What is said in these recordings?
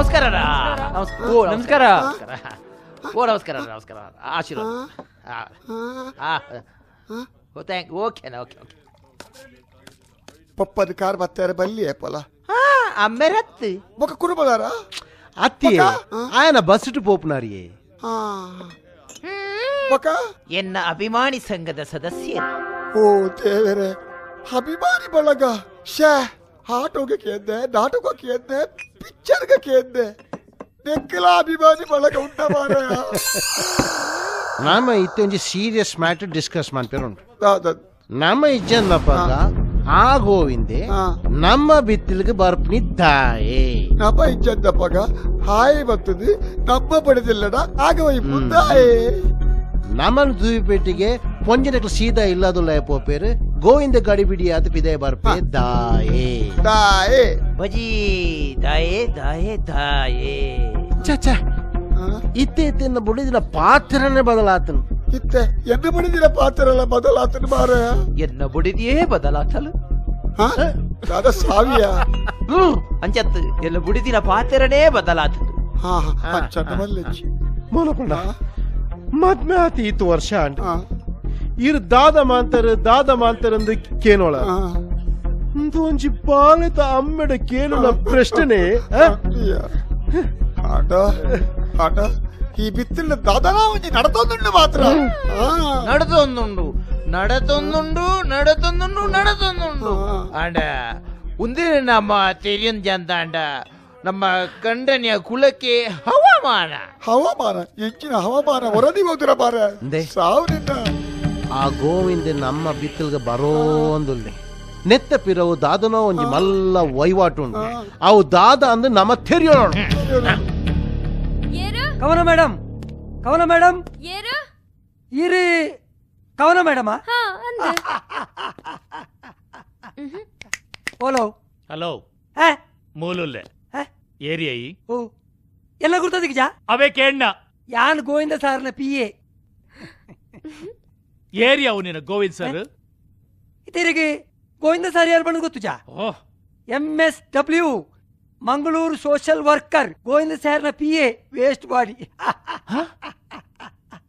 ನಮಸ್ಕಾರ ನಮಸ್ಕಾರ ಓ ನಮಸ್ಕಾರ ನಮಸ್ಕಾರ ಆಶೀರ್ವಾದ. Thank okay okay okay. ಪಪ್ಪದ ಕಾರ್ ಬತ್ತಾರೆ ಬಲ್ಲಿ ಪಲ ಅಮ್ಮೆರತ್ತಿ ಬೊಕ ಕುರುಬದಾರ ಅತ್ತಿ ಆಯನ ಬಸ್ಟು ಪೋಪ್ನಾರಿಯೇ. ಬೊಕ ಎನ್ನ ಅಭಿಮಾನಿ ಸಂಘದ ಸದಸ್ಯ. ಓ ದೇವರೇ, ಅಭಿಮಾನಿ ಬಳಗ. ಶೇ, ಆಟೋಗೆ ಕೇಂದೆ, ನಾಟಕ ಕೇಂದೆ, ಪಿಕ್ಚರ್ಗೆ ಕೇಂದೆ, ನೆಕ್ಕಲ ಅಭಿಮಾನಿ ಬಳಗ ಉಂಟ ಮಾರ. ನಮ್ಮ ಇತ್ತೊಂಜಿ ಸೀರಿಯಸ್ ಮ್ಯಾಟರ್ ಡಿಸ್ಕಸ್ ಮಾಡ್ತಾರೆ ಉಂಟು. ನಮ್ಮ ಇಜ್ಜನ್ನಪ್ಪ ಆ ಗೋವಿಂದೆ ನಮ್ಮ ಬಿತ್ತಿಲ್ಗೆ ಬರ್ಪನಿದ್ದಾಯೆ. ನಮ್ಮ ಇಜ್ಜನ್ನಪ್ಪಗ ಹಾಯ್ ಬರ್ತದೆ, ನಮ್ಮ ಪಡೆದಿಲ್ಲಡ ಆಗ ಮುಂದಾಯೆ. ನಮ್ಮನ್ನು ದೂವಿಪೇಟಿಗೆ ಪೊಂಜನಕ್ಲು ಸೀದಾ ಇಲ್ಲದುಲ್ಲ ಪೋಪೇರು ಗೋವಿಂದ ಗಡಿಬಿಡಿ ಆದ ಪಿದೆ ಬರ್ಪೆ ದಾಯೆ ದಾಯೆ ಬಜಿ ದಾಯೆ ದಾಯೆ ದಾಯೆ. ಚ ಇತ್ತೆ ಇತ್ತೆ ಬುಡಿದಿನ ಪಾತ್ರನೇ ಬದಲಾತನು. ಇತ್ತೆ ಎನ್ನ ಬುಡಿದಿನ ಪಾತ್ರಲ್ಲ ಬದಲಾತನು ಮಾರ. ಎನ್ನ ಬುಡಿದಿಯೇ ಬದಲಾತಲು ದಾದ ಸಾವಿಯ ಅಂಚತ್ತು ಎಲ್ಲ ಬುಡಿದಿನ ಪಾತ್ರನೇ ಬದಲಾತನು. ಹಾ ಅಂಚನ್ನ ಮಲ್ಲಚ್ಚಿ ಮೋನಪಣ್ಣ ಮದ್ಮೆ ಆತಿ ಇತ್ತು ವರ್ಷ ಅಂಟ ಇರು ದಾದ ಮಾಂತರ ದಾದ ಮಾಂತರಂದು ಕೇನೋಳ ಒಂಜಿ ಬಾಳೆತ ಅಮ್ಮೆಡ ಕೇನುನ ಪ್ರಶ್ನೆ. ಆಟ ಆಟ ಈ ಬಿತ್ತಿಲ್ಲ ದಾದನ ಒಂಜಿ ನಡತೊಂದುಂಡು ಮಾತ್ರ. ನಡತೊಂದುಂಡು ನಡತೊಂದುಂಡು ನಡತೊಂದುಂಡು ನಡತೊಂದುಂಡು ಆಂಡ ಉಂದಿನ ನಮ್ಮ ತೆರಿಯಂಜಂದಾಂಡ ನಮ್ಮ ಕಂಡನಿಯ ಕುಲಕ್ಕೆ ಹವಾಮಾನ ಹವಾಮಾನ ಹೆಚ್ಚಿನ ಹವಾಮಾನ ವರದಿ ಹೋದ್ರ ಬಾರ ಸಾವಿರ. ಆ ಗೋವಿಂದ ನಮ್ಮ ಬಿತ್ತಲ್ಗೆ ಬರೋಂದುಲ್ಲೆ ನೆತ್ತ ಪಿರವು ದಾದನೋ ಒಂಜಿ ಮಲ್ಲ ವಹಿವಾಟು ಉಂಟು. ಅವು ದಾದ ಅಂದ್ರೆ ನಮ್ಮ ತೆರಿಯೋಣ. ಕವನ ಮೇಡಮ್, ಕವನ ಮೇಡಮ್, ಇರಿ ಕವನ ಮೇಡಮ್. ಹಲೋ ಹಲೋ ಮೂಲುಲ್ಲೆ ಏರಿಯಾ ಓ ಎಲ್ಲ ಗುರ್ತದಿಗ್ಜಾ ಅವೇ ಕೇಣ್ಣ ಯಾನ್ ಗೋವಿಂದ ಸಾರ್ನ ಪಿ ಎ ಏರಿಯಾ ನಿನ್ನ ಗೋವಿಂದ ಸರ್ ಇತರಿಗೆ ಗೋವಿಂದ ಸಾರ್ ಯಾರು ಬಣ್ಣ ಗೊತ್ತು ಜಾ? MSW Mangaluru social worker Govinda ಸಾರ್ನ ಪಿ ಎ ವೇಸ್ಟ್ ಬಾಡಿ.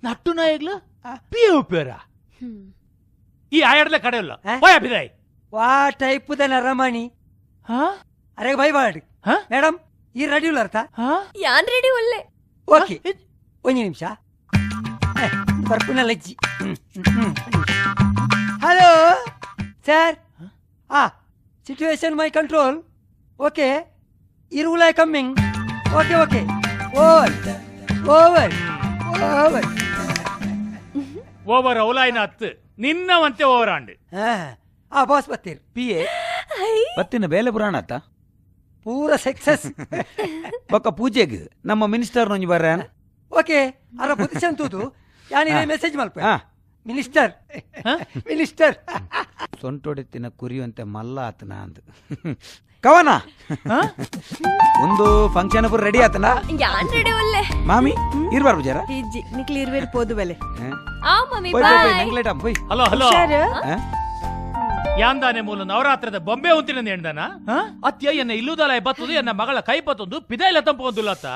ನಟ್ಟು ನಾಯಗ್ಲ ಪಿ ಎ ಉಪಯೋಗ ಈ ಆಯಡ್ಲೆ ಕಡೆಯಲ್ಲ ಹೋಯ್ ವಾ ಟೈಪ್ the ನರಮಣಿ. ಅರೆ ಬೈ ಬಾಡ್ ಮೇಡಮ್ ಈ ರೆಡಿ ಇಲ್ಲ ಅರ್ಥ ಯಾನ್ ರೆಡಿ ಒಲ್ಲೆ. ಓಕೆ ಒಂದು ನಿಮಿಷ ಬರ್ಪುನ ಲಜ್ಜಿ. ಹಲೋ ಸರ್, ಆ ಸಿಚುವೇಶನ್ ಮೈ ಕಂಟ್ರೋಲ್. ಓಕೆ ಇರುವುಲಾಯ್ coming. Okay okay over over over over ಅವಲಾಯ್ನ ಹತ್ತು ನಿನ್ನವಂತೆ ಓವರ್ ಆಂಡ್. ಆ ಬಾಸ್ ಬತ್ತೀರ್ ಪಿ ಎ ಬತ್ತಿನ ಬೇಲೆ ಪುರಾಣ ಆತ ಪೂರ ಸಕ್ಸಸ್. ಬೊಕ್ಕ ಪೂಜೆಗ್ ನಮ್ಮ ಮಿನಿಸ್ಟರ್ ನೊಂಜಿ ಬರ್ರ. ಓಕೆ ಅರ ಪೊಸಿಷನ್ ತೂದು ಯಾನಿನ ಮೆಸೇಜ್ ಮಲ್ಪ. ಮಿನಿಸ್ಟರ್ ಮಿನಿಸ್ಟರ್ ಸೊಂಟೊಡೆತ್ತಿನ ಕುರಿಯಂತೆ ಮಲ್ಲ ಆತನ ಅಂದು ಕವನ ಒಂದು ಫಂಕ್ಷನ್ ಪೂರ ರೆಡಿ ಆತನ. ಯಾನ್ ರೆಡಿ ಒಲ್ಲೆ ಮಾಮಿ ಇರ್ಬಾರ್ ಪೂಜಾರ ಇಜ್ಜಿ ನಿಕ್ಲಿ ಇರ್ವೇರ್ ಪೋದು ಬೆಲೆ. ಆ ಮಾಮಿ ಬಾಯ್ ನಂಗ್ಲೇಟ್ ಅಂ ಹೋಯ್. ಹಲೋ ಹಲೋ ಯಾಂದಾನೆ ಮೂಲ ನವರಾತ್ರದ ಬೊಂಬೆ ಉಂತಿನ ಎಂದಾನ ಅತ್ಯ ಎನ್ನ ಇಲ್ಲುದಲ ಬತ್ತದು ಎನ್ನ ಮಗಳ ಕೈ ಬತ್ತೊಂದು ಪಿದೈಲ ತಂಪೊಂದುಲತ್ತ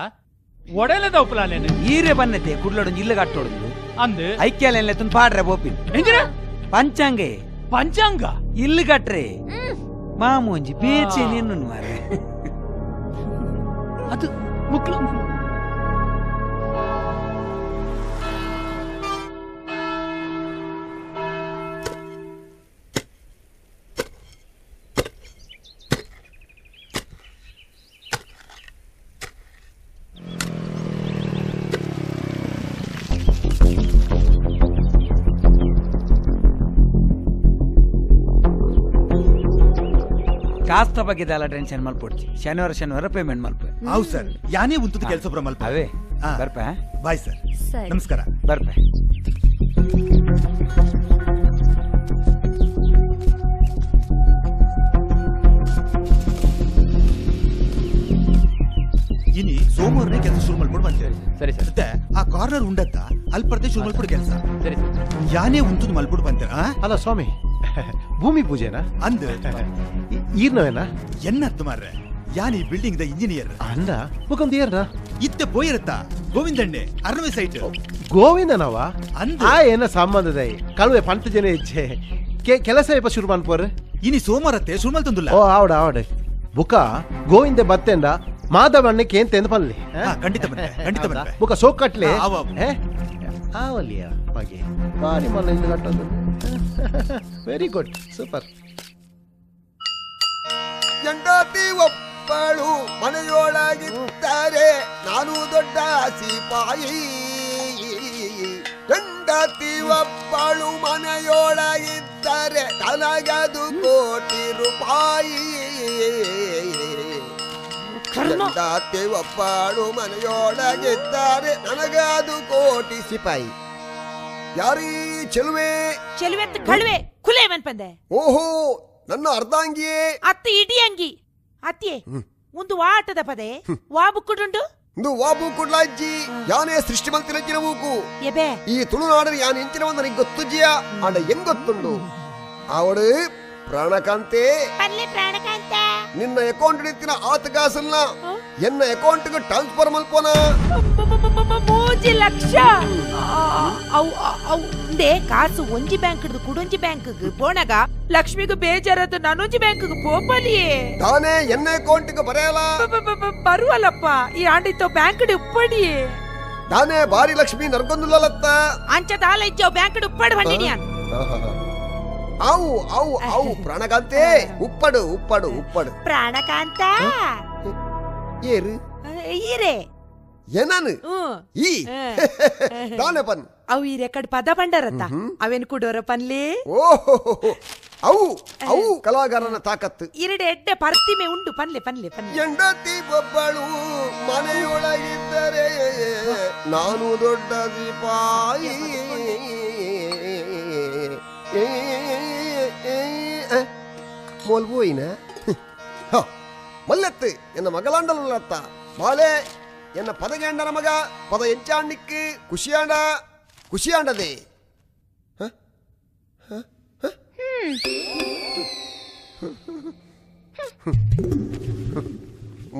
ಒಡೆಲದ ಉಪಲಾಲೇನೆ ಈರೆ ಬನ್ನತೆ ಕುಡ್ಲಡು ಇಲ್ಲಗ ಅಟ್ಟೊಡುದು ಅಂದು ಐಕ್ಯಾಲೆಲ್ಲ ತುನ್ ಪಾಡ್ರೆ ಬೋಪಿನ್ ಎಂಜಿನ ಪಂಚಾಂಗೆ ಪಂಚಾಂಗ ಇಲ್ಲು ಕಟ್ರೆ ಮಾಮೂಂಜಿ ಪೇಚೆ ನಿನ್ನು ಮಾರೆ ಅದು ಮುಕ್ಲು ಕಾಸ್ತ ಬಗ್ಗೆ ಎಲ್ಲ ಟೆನ್ಷನ್ ಮಲ್ಪೊಡ್ಚಿ ಶನಿವಾರ ಶನಿವಾರ ಪೇಮೆಂಟ್ ಮಲ್ಪ. ಹೌದು ಸರ್, ಯಾನೇ ಉಂತದ ಕೆಲಸ ಬರ ಮಲ್ಪ. ಅವೇ ಬರ್ಪ. ಬಾಯ್ ಸರ್, ನಮಸ್ಕಾರ. ಬರ್ಪ. ಇನಿ ಸೋಮವಾರನೇ ಕೆಲಸ ಶುರು ಮಲ್ಪೊಡು ಬಂತೇಳಿ. ಸರಿ ಸರ್. ಮತ್ತೆ ಆ ಕಾರ್ನರ್ ಉಂಡತ್ತ ಅಲ್ಪರ್ದೆ ಶುರು ಮಲ್ಪೊಡು ಕೆಲಸ. ಸರಿ ಸರ್. ಯಾನೇ ಉಂತದ ಮಲ್ಪೊಡು ಬಂತೇಳ. ಅಲ್ಲ ಸ್ವಾಮಿ, ಭೂಮಿ ಪೂಜೆನಾ ಅಂದ ಈರ್ನವೇನಾ? ಎನ್ನತ್ತು ಮಾರ್ರೆ, ಯಾನ್ ಈ ಬಿಲ್ಡಿಂಗ್ the engineer ಅಂದ ಮುಖಂದ ಏರ್ನ ಇತ್ತೆ ಪೋಯಿರತ್ತ ಗೋವಿಂದಣ್ಣೆ ಅರ್ನವೆ ಸೈಟ್ ಗೋವಿಂದನವ ಅಂದ ಆ ಏನ ಸಂಬಂಧದ ಕಳುವೆ ಪಂತ ಜನ ಇಚ್ಛೆ ಕೆಲಸ ಏಪ ಶುರು ಮನ್ಪೋರ್ ಇನಿ ಸೋಮವಾರತ್ತೆ ಶುರು ಮಲ್ತೊಂದುಲ್ಲ ಓ ಆವಡ ಆವಡ ಬುಕ ಗೋವಿಂದ ಬತ್ತೆಂಡ ಮಾಧವಣ್ಣೆ ಕೇಂತೆಂದು ಪಲ್ಲಿ ಖಂಡಿತ ಬನ್ನಿ ಖಂಡಿತ ಬನ್ನಿ ಬುಕ ಸೋಕ್ ಕಟ್ಲೆ ಆವಲಿಯ ಮಗೆ ಬಾರಿ ಮಲ್ಲ ಇಂದು ಕಟ್ಟೋದು ವೆರಿ ಗುಡ್ ಸೂಪರ್. ಎಂಡತಿ ಒಬ್ಬಳು ಮನೆಯೊಳಗಿದ್ದಾರೆ ನಾನು ದೊಡ್ಡ ಸಿಪಾಯಿ. ಹೆಂಡತಿ ಒಬ್ಬಳು ಮನೆಯೊಳಗಿದ್ದಾರೆ ತನಗದು ಕೋಟಿ ರೂಪಾಯಿ. ಹೆಂಡತಿ ಒಬ್ಬಳು ಮನೆಯೊಳಗಿದ್ದಾರೆ ನನಗದು ಕೋಟಿ ಸಿಪಾಯಿ. ಯಾರೀ ಚೆಲುವೆ? ಚೆಲುವೆ ಕಳುವೆ ಕುಲೆ ಮನ್ಪಂದೆ. ಓಹೋ ನನ್ನ ಅರ್ಧಾಂಗಿಯೇ ಅತ್ತ ಇಡೀ ಅಂಗಿ ಅತ್ತಿಯೇ ಒಂದು ವಾಟದ ಪದೆ ವಾ ಬುಕ್ಕುಡುಂಡು ವಾ ಬೂಕುಡ್ಲ ಅಜ್ಜಿ ಯಾನೇ ಸೃಷ್ಟಿ ಮಂತಿನ ಬೂಕು ಈ ತುಳುನಾಡರು ಯಾನ್ ಎಂಚಿನ ನನಗೆ ಗೊತ್ತುಜ್ಜಿಯ ಆಂಡ ಹೆಂಗ್ ಗೊತ್ತುಂಡು ಅವಳು ಪ್ರಾಣಕಾಂತೆ ಪ್ರಾಣಕಾಂತ ನಿನ್ನ ಅಕೌಂಟ್ ಇತ್ತಿನ ಆತ ಕಾಸನ್ನ ಎನ್ನ ಅಕೌಂಟ್ ಗೆ ಟ್ರಾನ್ಸ್ಫರ್ ಮಲ್ಪೋನ 3 ಲಕ್ಷ ಅವು ಅವು ಉಂದೆ ಕಾಸು ಒಂಜಿ ಬ್ಯಾಂಕ್ ಕುಡೊಂಜಿ ಬ್ಯಾಂಕ್ ಪೋಣಗ ಲಕ್ಷ್ಮಿಗೂ ಬೇಜಾರದು ನಾನೊಂಜಿ ಬ್ಯಾಂಕ್ ಪೋಪಲಿಯೇ ತಾನೇ ಎನ್ನ ಅಕೌಂಟ್ ಗೆ ಬರೆಯಲ್ಲ ಬರುವಲ್ಲಪ್ಪ ಈ ಆಂಡಿತ್ತೋ ಬ್ಯಾಂಕ್ ಉಪ್ಪಡಿಯೇ ತಾನೇ ಬಾರಿ ಲಕ್ಷ್ಮಿ ನರ್ಗೊಂದುಲ್ಲತ್ತ ಅಂಚ ದಾಲ ಇಜ್ಜೋ ಬ್ಯಾಂಕ್ ಉಪ್ಪಡು ಬಂದಿನಿಯಾನ್. ಆವು ಆವು ಆವು ಪ್ರಾಣಕಾಂತೆ ಉಪ್ಪಡು ಉಪ್ಪಡು ಉಪ್ಪಡು ಪ್ರಾಣಕಾಂತ ಏರು ಈರೆ ಏನಾನು ಈ ತಾನೆ ಪನ್ ಅವು ಈ ರೆಕಾರ್ಡ್ ಪದ ಪಂಡರತ್ತ ಅವೇನು ಕುಡೋರ ಪನ್ಲಿ. ಓಹೋ ಅವು ಅವು ಕಲಾಗಾರನ ತಾಕತ್ತು ಇರಡೆ ಎಡ್ಡೆ ಪರ್ತಿಮೆ ಉಂಡು ಪನ್ಲೆ ಪನ್ಲೆ ಪನ್ಲೆ. ಹೆಂಡತಿ ಒಬ್ಬಳು ಮನೆಯೊಳಗಿದ್ದರೆ ನಾನು ದೊಡ್ಡ ಸಿಪಾಯಿ. ಮೋಲ್ಬೋಯಿನ ಮಲ್ಲೆತ್ತು ಎನ್ನ ಮಗಲಾಂಡಲತ್ತ ಬಾಲೆ ಎನ್ನ ಪದಗೇಂಡನ ಮಗ ಪದ ಎಂಚಾಂಡಿಕ್ಕೆ ಖುಷಿಯಾಂಡ ಖುಷಿಯಾಂಡದೆ.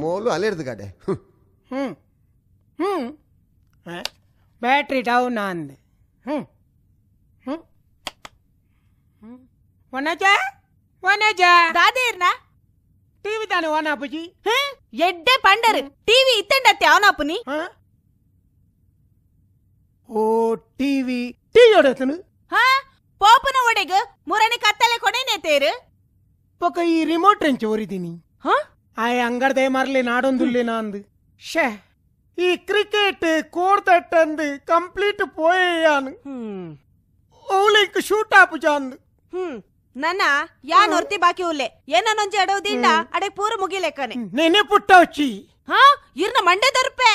ಮೋಲು ಅಲೆರ್ದು ಗಾಡೆ. ಹ್ಞೂ ಹ್ಞೂ ಬ್ಯಾಟ್ರಿ ಡೌನ್ ಅಂದೆ. ಹ್ಞೂ ಹ್ಞೂ ವನಜ ವನಜ ದಾದೇರ್ನ ಟಿವಿ ತಾನೆ ವನಾಪುಜಿ ಎಡ್ಡೆ ಪಂಡರ್ ಟಿವಿ ಇತ್ತಂಡತ್ತೆ ಅವನಾಪುನಿ. ಓ ಟಿವಿ ಟಿವಿ ಒಡೆತನು ಹಾ ಪೋಪನ ಒಡೆಗ ಮುರಣಿ ಕತ್ತಲೆ ಕೊಡೆನೆ ತೇರು ಪೊಕ ಈ ರಿಮೋಟ್ ರೆಂಚ್ ಒರಿದೀನಿ. ಹಾ ಆಯ್ ಅಂಗಡ್ದೆ ಮರ್ಲಿ ನಾಡೊಂದುಲ್ಲೆ ನಾಂದು ಶೇ ಈ ಕ್ರಿಕೆಟ್ ಕೋರ್ದಟ್ಟಂದು ಕಂಪ್ಲೀಟ್ ಪೋಯಾನು ಓಲಿಂಕ್ ಶೂಟ್ ಆಪುಜ ಅಂದು. ನನ್ನ ಯಾ ನೊರ್ತಿ ಬಾಕಿ ಉಲ್ಲೆ ಏನನ್ನೊಂಜಿ ಅಡೋದಿಂಡ ಅಡೆ ಪೂರ ಮುಗಿಲೆಕ್ಕನೆ ನೆನೆ ಪುಟ್ಟೋಚಿ. ಹಾ ಇರ್ನ ಮಂಡೆ ದರ್ಪೆ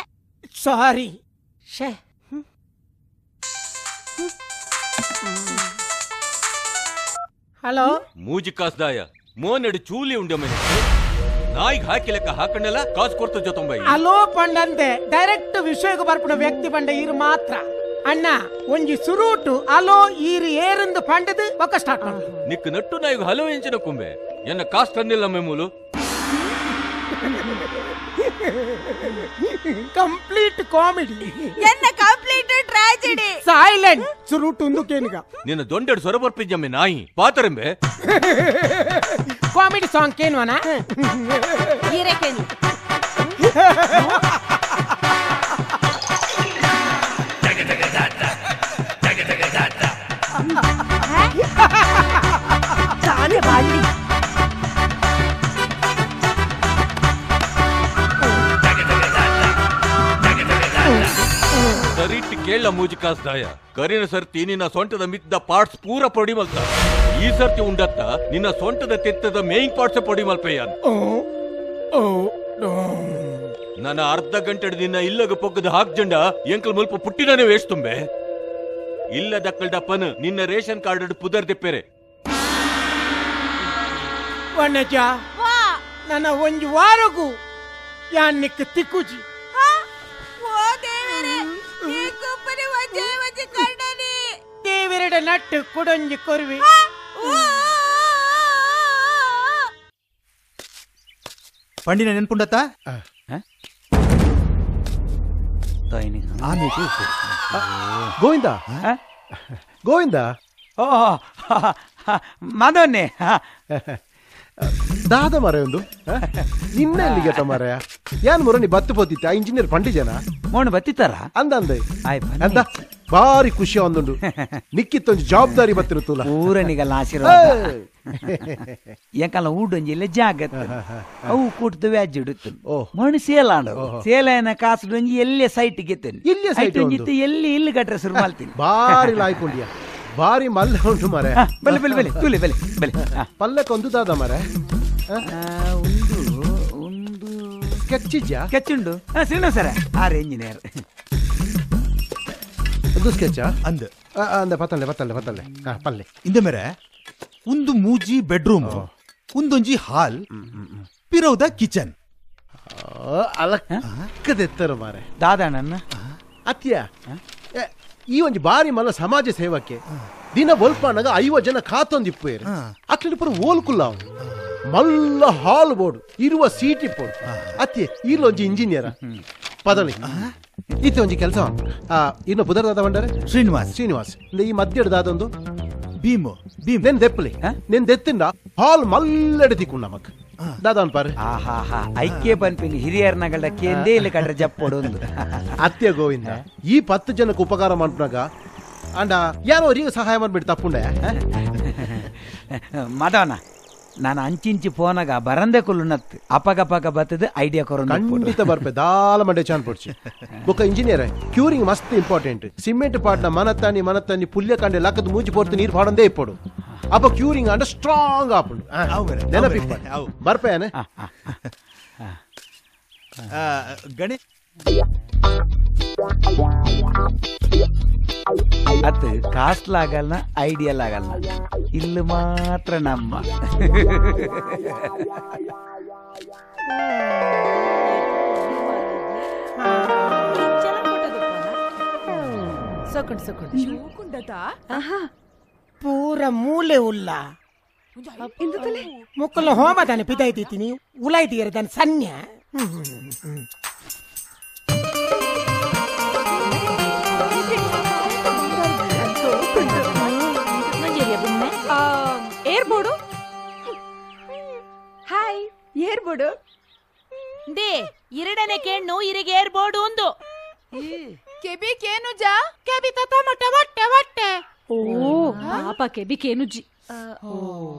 ಸಾರಿ ಶೇ. ಹಲೋ ಮೂಜಿ ಕಾಸ್ದಾಯ ಮೋನೆಡು ಚೂಲಿ ಉಂಡೊಮ್ಮೆ ನಾಯಿಗೆ ಹಾಕಿ ಲೆಕ್ಕ ಹಾಕಂಡಲ್ಲ ಕಾಸು ಕೊಡ್ತ ಜೊತೊಂಬೈ. ಹಲೋ ಪಂಡಂತೆ ಡೈರೆಕ್ಟ್ ವಿಷಯಕ್ಕೆ ಬರ್ಪುಣ ವ್ಯಕ್ತಿ ಪಂಡ ಇರು ಮಾತ್ರ ಅಣ್ಣ ಒಂಜಿ ಸುರೂಟು ಅಲೋ ಈರು ಏರಂದು ಪಂಡದು ಒಕ್ಕ ಸ್ಟಾರ್ಟ್ ಮಾಡು. ನಿಕ್ ನಟ್ಟು ನಾಯಿಗೆ ಹಲೋ ಎಂಚಿನ ಕೊಂಬೆ ಎನ್ನ ಕಾಸು ತಂದಿಲ್ಲ ಮೆಮೂಲು. ಕಂಪ್ಲೀಟ್ ಕಾಮಿಡಿ ಎನ್ನ ಕಂಪ್ಲೀಟ್ ಟ್ರಾಜೆಡಿ ಸೈಲೆಂಟ್ ಸುರೂಟು ಉಂದು ಕೇನಿಗ ನಿನ್ನ ದೊಂಡೆಡು ಸೊರ ಬರ್ಪಿಜ್ಜಮ್ಮೆ ನಾಯಿ ಪಾತರಂಬೆ ಕಾಮಿಡಿ ಸಾಂಗ್ ಕೇನ್ವನ ಈರೆ ಕೇನು. ತಾನೇ ಬಾಡ್ಲಿ ಸರಿಟ್ಟು ಕೇಳ ಮೂಜಿ ಕಾಸ್ದಾಯ ಕರಿನ ಸರ್ತಿ ನಿನ್ನ ಸೊಂಟದ ಮಿದ್ದ ಪಾರ್ಟ್ಸ್ ಪೂರ ಪೊಡಿ ಮಲ್ತ ಈ ಸರ್ತಿ ಉಂಡತ್ತ ನಿನ್ನ ಸೊಂಟದ ತೆತ್ತದ ಮೇನ್ ಪಾರ್ಟ್ಸ್ ಪೊಡಿ ಮಲ್ಪಯ್ಯ. ನನ್ನ ಅರ್ಧ ಗಂಟೆ ನಿನ್ನ ಇಲ್ಲಗ ಪೊಕ್ಕದ ಹಾಕ್ ಜಂಡ ಎಂಕಲ್ ಮುಲ್ಪ ಪುಟ್ಟಿನೇ ವೇಸ್ಟ್ ತುಂಬೆ ಇಲ್ಲ ದಕ್ಕಲ್ಡಪ್ಪನ ನಿನ್ನ ರೇಷನ್ ಕಾರ್ಡ್ ಪುದರ್ ದಿಪ್ಪೇರೆ. ವನಜ ನನ್ನ ಒಂಜಿ ವಾರಗು ಯಾನ್ನಿಕ್ ತಿಕ್ಕುಜಿ. ದೇವರೆಡ ನಟ್ಟು ಕೊಡೊಂಜಿ ಕೊರ್ವಿ. ಪಂಡಿನ ನೆನ್ಪುಂಡತ್ತ? ಗೋವಿಂದ ಗೋವಿಂದ ಓ ಮಾಧವನ್ನೇ ದಾದ ಮರ ಒಂದು ನಿನ್ನ ಎಲ್ಲಿಗೆ ಮರಯ ಯಾನ್ ಮುರ ನೀ ಬತ್ತು ಪೋತಿತ್ತ ಇಂಜಿನಿಯರ್ ಪಂಡಿಜನ ಮೋಣ ಬತ್ತಿತ್ತಾರ ಅಂದ ಅಂದ ಅಂತ ಭಾರಿ ಖುಷಿ ಒಂದುಂಡು ನಿಕ್ಕಿತ್ತೊಂದು ಜವಾಬ್ದಾರಿ ಬತ್ತಿರುತ್ತಲ್ಲ ಊರನಿಗಲ್ಲ ಆಶೀರ್ವಾದ ಎಂಕಲ್ಲ ಊಡೊಂಜಿ ಇಲ್ಲ ಜಾಗತ್ತ ಅವು ಕೂಟದ ವ್ಯಾಜ್ ಇಡುತ್ತ ಮಣ್ಣು ಸೇಲ್ ಆಂಡ ಸೇಲ ಕಾಸು ಒಂಜಿ ಎಲ್ಲೇ ಸೈಟ್ ಗೆತ್ತೇನೆ ಎಲ್ಲಿ ಸೈಟ್ ಎಲ್ಲಿ ಇಲ್ಲಿ ಕಟ್ರೆ ಶುರು ಮಾಡ್ತೀನಿ ಭಾರಿ ಲಾಯ್ಕೊಂಡಿಯ ಭಾರಿ ಮಲ್ಲ ಉಂಟು ಮರೆ ಬಲೆ ಬಲೆ ಬಲೆ ತುಲೆ ಬಲೆ ಬಲೆ ಪಲ್ಲಕ್ಕೊಂದು ದಾದ ಮರೆ ಒಂದು ಒಂದು ಸ್ಕೆಚ್ ಸ್ಕೆಚ್ ಉಂಡು ಶ್ರೀನಿವಾಸ sir R engineer ಒಂದು ಸ್ಕೆಚ್ ಅಂದ ಅಂದ ಪತ್ತಲ್ಲೆ ಪತ್ತಲ್ಲೆ ಪತ್ತಲ್ಲೆ ಹಾ ಪಲ್ಲೆ ಇಂದ ಮೇರೆ ಒಂದು ಮೂಜಿ ಬೆಡ್ರೂಮ್ ಒಂದೊಂಜಿ ಹಾಲ್ ಪಿರೋದ ಕಿಚನ್ ಅಲಕ್ಕದೆತ್ತರ ಮಾರೆ ದಾದಣ್ಣ ಅತ್ಯ ಈ ಒಂಜಿ ಬಾರಿ ಮಲ್ಲ ಸಮಾಜ ಸೇವಕ್ಕೆ ದಿನ ಒಲ್ಪನಾಗ 50 ಜನ ಕಾತೊಂದಿಪ್ಪೇರು ಅಕ್ಲಿ ಪೂರ ಓಲ್ಕುಲ್ಲ ಮಲ್ಲ ಹಾಲ್ ಬೋರ್ಡ್ ಇರುವ ಸೀಟ್ ಇಪ್ಪೋಡು ಅತ್ಯೆ ಇಲ್ಲೊಂಜಿ ಇಂಜಿನಿಯರ್ ಪದಲಿ ಇತ್ತೆ ಒಂಜಿ ಕೆಲಸ ಇನ್ನು ಪುದರ್ದಾದ ಬಂಡರೆ ಶ್ರೀನಿವಾಸ್ ಶ್ರೀನಿವಾಸ್ ಈ ಮಧ್ಯದಾದೊಂದು ಭೀಮ್ ಭೀಮ್ ನೆನ್ ದೆಪ್ಪಲಿ ನೆನ್ ದೆತ್ತಿಂದ ಹಾಲ್ ಮಲ್ಲಡೆ ತಿಕ್ಕು ನಮಕ್ ದಾದಾನ್ ಪಾರೆ ಆಹಾ ಐಕ್ಯ ಪನ್ಪಿನಿ ಹಿರಿಯರ್ನಗಳ ಕೇಂದೇ ಇಲ್ಲಿ ಕಡ್ರೆ ಜಪ್ಪೋಡು ಒಂದು ಅತ್ಯ ಗೋವಿಂದ ಈ 10 ಜನಕ್ಕೆ ಉಪಕಾರ ಮಾಡ್ನಾಗ ಅಂಡ ಯಾರೋ ಅವರಿಗೆ ಸಹಾಯ ಮಾಡ್ಬಿಟ್ಟು ತಪ್ಪುಂಡೆ ಮಾಧವನ ನಾನು ಅಂಚಿಂಚಿ ಫೋನಾಗ ಬರಂದೆ ಕುಲ್ಲು ನತ್ತು ಅಪಗಪಗ ಬತ್ತದ ಐಡಿಯಾ ಕೊರ ಖಂಡಿತ ಬರ್ಪೆ ದಾಲ ಮಂಡೆ ಚಾನ್ ಪೊಡ್ಚಿ ಬೊಕ್ಕ ಇಂಜಿನಿಯರ್ ಕ್ಯೂರಿಂಗ್ ಮಸ್ತ್ ಇಂಪಾರ್ಟೆಂಟ್ ಸಿಮೆಂಟ್ ಪಾಟ್ನ ಮನತ್ತಾನಿ ಮನತ್ತಾನಿ ಪುಲ್ಯ ಕಂಡೆ ಲಕ್ಕದ ಮೂಜಿ ಪೋರ್ತು ನೀರು ಪಾಡಂದೇ ಇಪ್ಪಡು ಅಪ್ಪ ಕ್ಯೂರಿಂಗ್ ಅಂಡ ಸ್ಟ್ರಾಂಗ್ ಆಪುಂಡು ನೆನಪಿಪ್ಪ ಬರ್ಪೇನೆ ಗಣೇಶ್ ಅದು ಕಾಸ್ಲಾಗಲ್ಲ ಐಡಿಯಲ್ ಆಗಲ್ಲ ಇಲ್ಲಿ ಮಾತ್ರ ನಮ್ಮ ಪೂರ ಮೂಲೆ ಉಲ್ಲ ಮುಕ್ಕಲ್ಲ ಹೋಮದಾನೆ ಪಿದಾಯ್ತೀನಿ ಉಲಾಯ್ತೀರ ದಾನೆ ಸನ್ಯ ಏರ್ಬೋಡು ಹಾಯ್ ಏರ್ಬೋಡು they ಇರಡನೆ ಕೇಣ್ಣು ಇರಿಗೆ ಏರ್ಬೋಡು ಒಂದು ಕೆಬಿ ಕೇನುಜಾ ಕೆಬಿ ತತ ಮೊಟ್ಟೆ ಹೊಟ್ಟೆ ಹೊಟ್ಟೆ ಓ ಪಾಪ ಕೆಬಿ ಕೇನುಜಿ